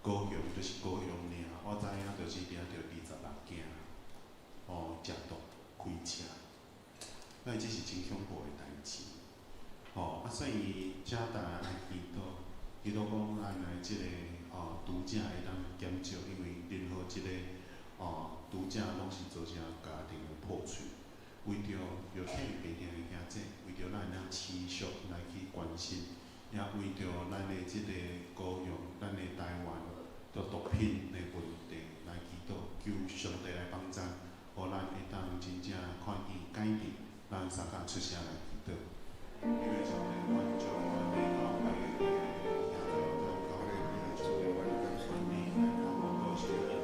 高雄就是高雄爾，我知影就是掠著26件，哦，食毒開車，那這是真恐怖的代誌。吼，啊，所以請逐家愛祈禱，祈禱講咱的這個哦毒駕會當減少，因為任何一個哦毒駕攏是造成家庭的破碎。為著肉體病痛的兄弟，為著咱會當持續來去關心，也為著咱的這個高雄、咱的台灣的毒品的問題來祈禱，求上帝來幫贊，予咱會當真正看見改變，咱三甲出聲來祈禱。因為上帝願將阮的教會的兄弟，咱教會的主你來看顧，多謝你來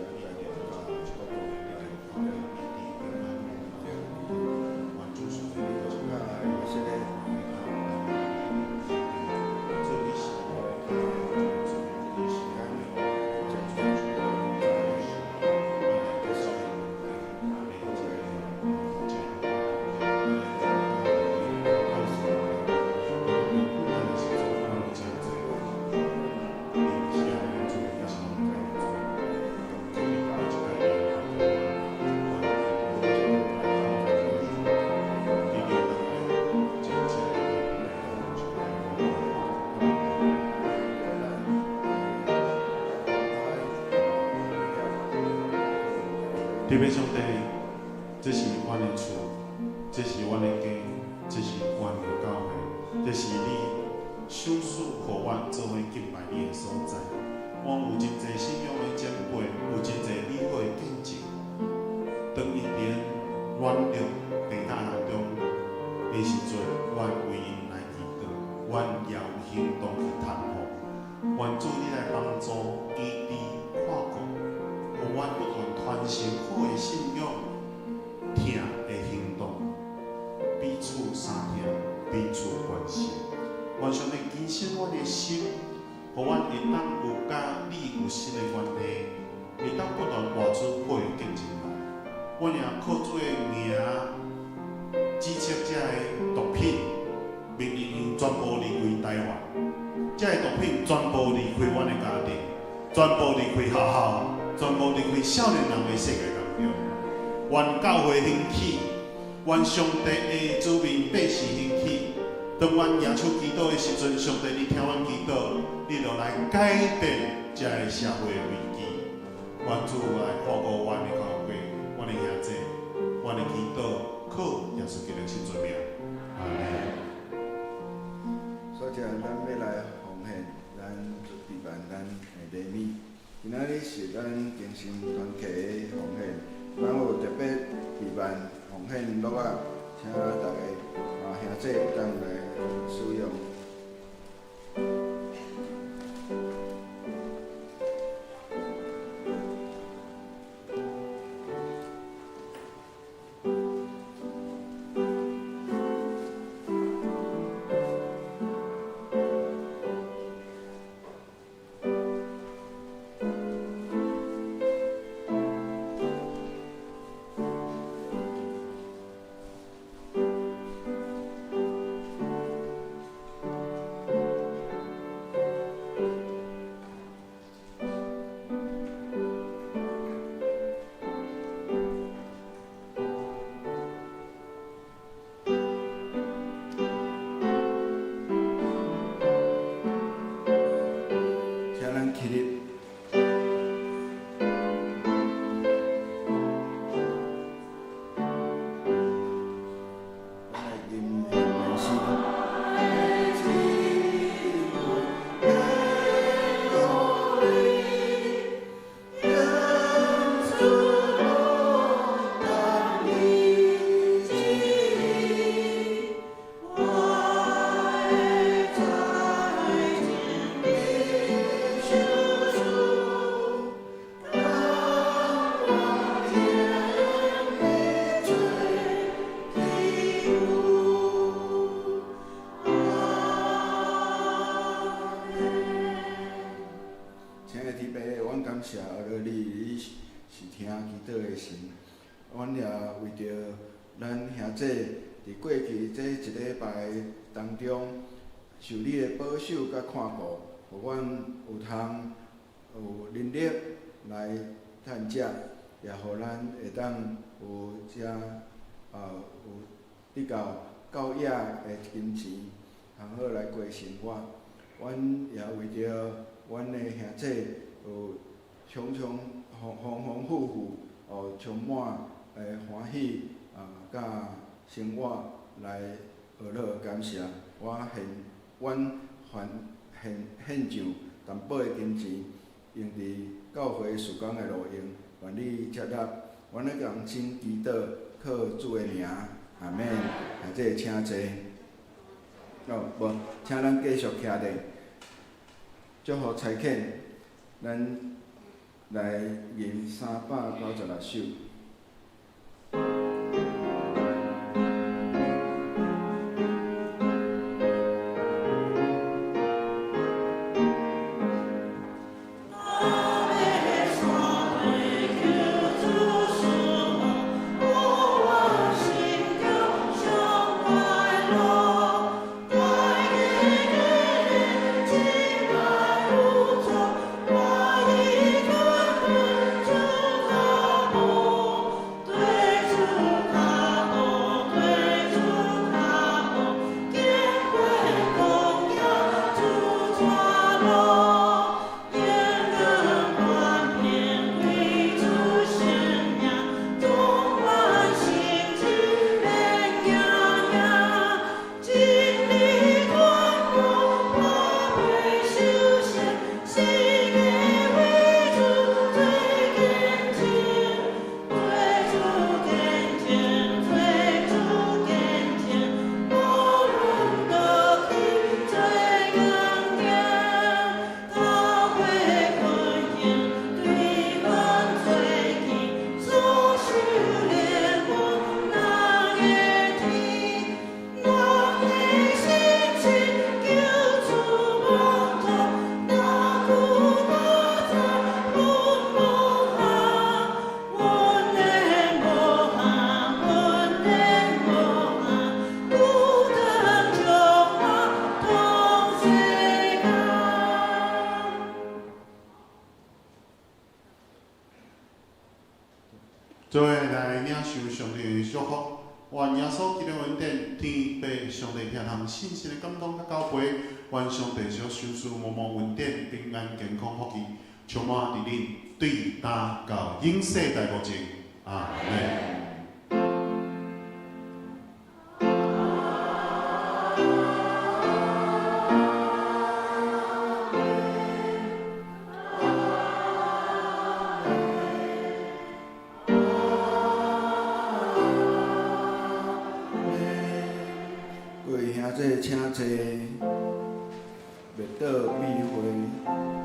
特別上帝，這是阮的厝，這是阮的家，這是阮的教會，這是你賞賜予阮做伙敬拜你的所在。阮有真濟信仰的前輩，有真濟美好的見證。當𪜶佇軟弱病痛當中的時陣，阮為𪜶來祈禱，阮也有行動去探訪。願主你來幫助、醫治、看顧，予阮不斷傳承好的信仰、疼的行動，彼此相疼，彼此關心。願上帝更新阮的心，予阮會當有佮你有新的關係，會當不斷活出好的見證來。阮也靠主的名，指斥這个毒品，命令𪜶全部離開台灣。這个毒品全部離開阮的家庭，全部離開學校，全部離開少年人的世界當中。願教會興起，願上帝的子民百姓興起。當阮舉手祈禱的時陣，上帝你聽阮祈禱，你就來改變這个社會的危機。願主來看顧阮的教會，阮的兄弟，阮的祈禱，靠耶穌基督聖名。阿門。
所以，咱欲來奉獻，咱準備辦咱的禮物。今仔日是咱更新團契的奉獻，咱有特別備辦奉獻簿仔，請逐家啊兄弟會當來使用。是聽祈禱的神。阮也為著咱兄姊佇過去這一禮拜當中，受你的保守佮看顧，予阮有通有能力來趁食，也予咱會當有遮有得到夠額的金錢，通好來過生活。阮也為著阮的兄姊有常常豐豐豐富富哦，充滿的歡喜佮生活來學樂感謝。我獻阮還獻獻上淡薄的金錢，用佇教會事工的路用，願你接納。阮咧共心祈禱，靠主的名，阿們。兄姊請坐。哦，無，請咱繼續徛咧。祝福差遣，咱來吟396首。
做伙來領受上帝的祝福，願耶穌基督恩典、天父上帝疼痛、聖神的感動佮交陪，願上帝所賞賜無無恩典、平安、健康、福氣，充滿佇恁對今到永世代無盡。阿們。
各位兄弟，請坐。默禱美會。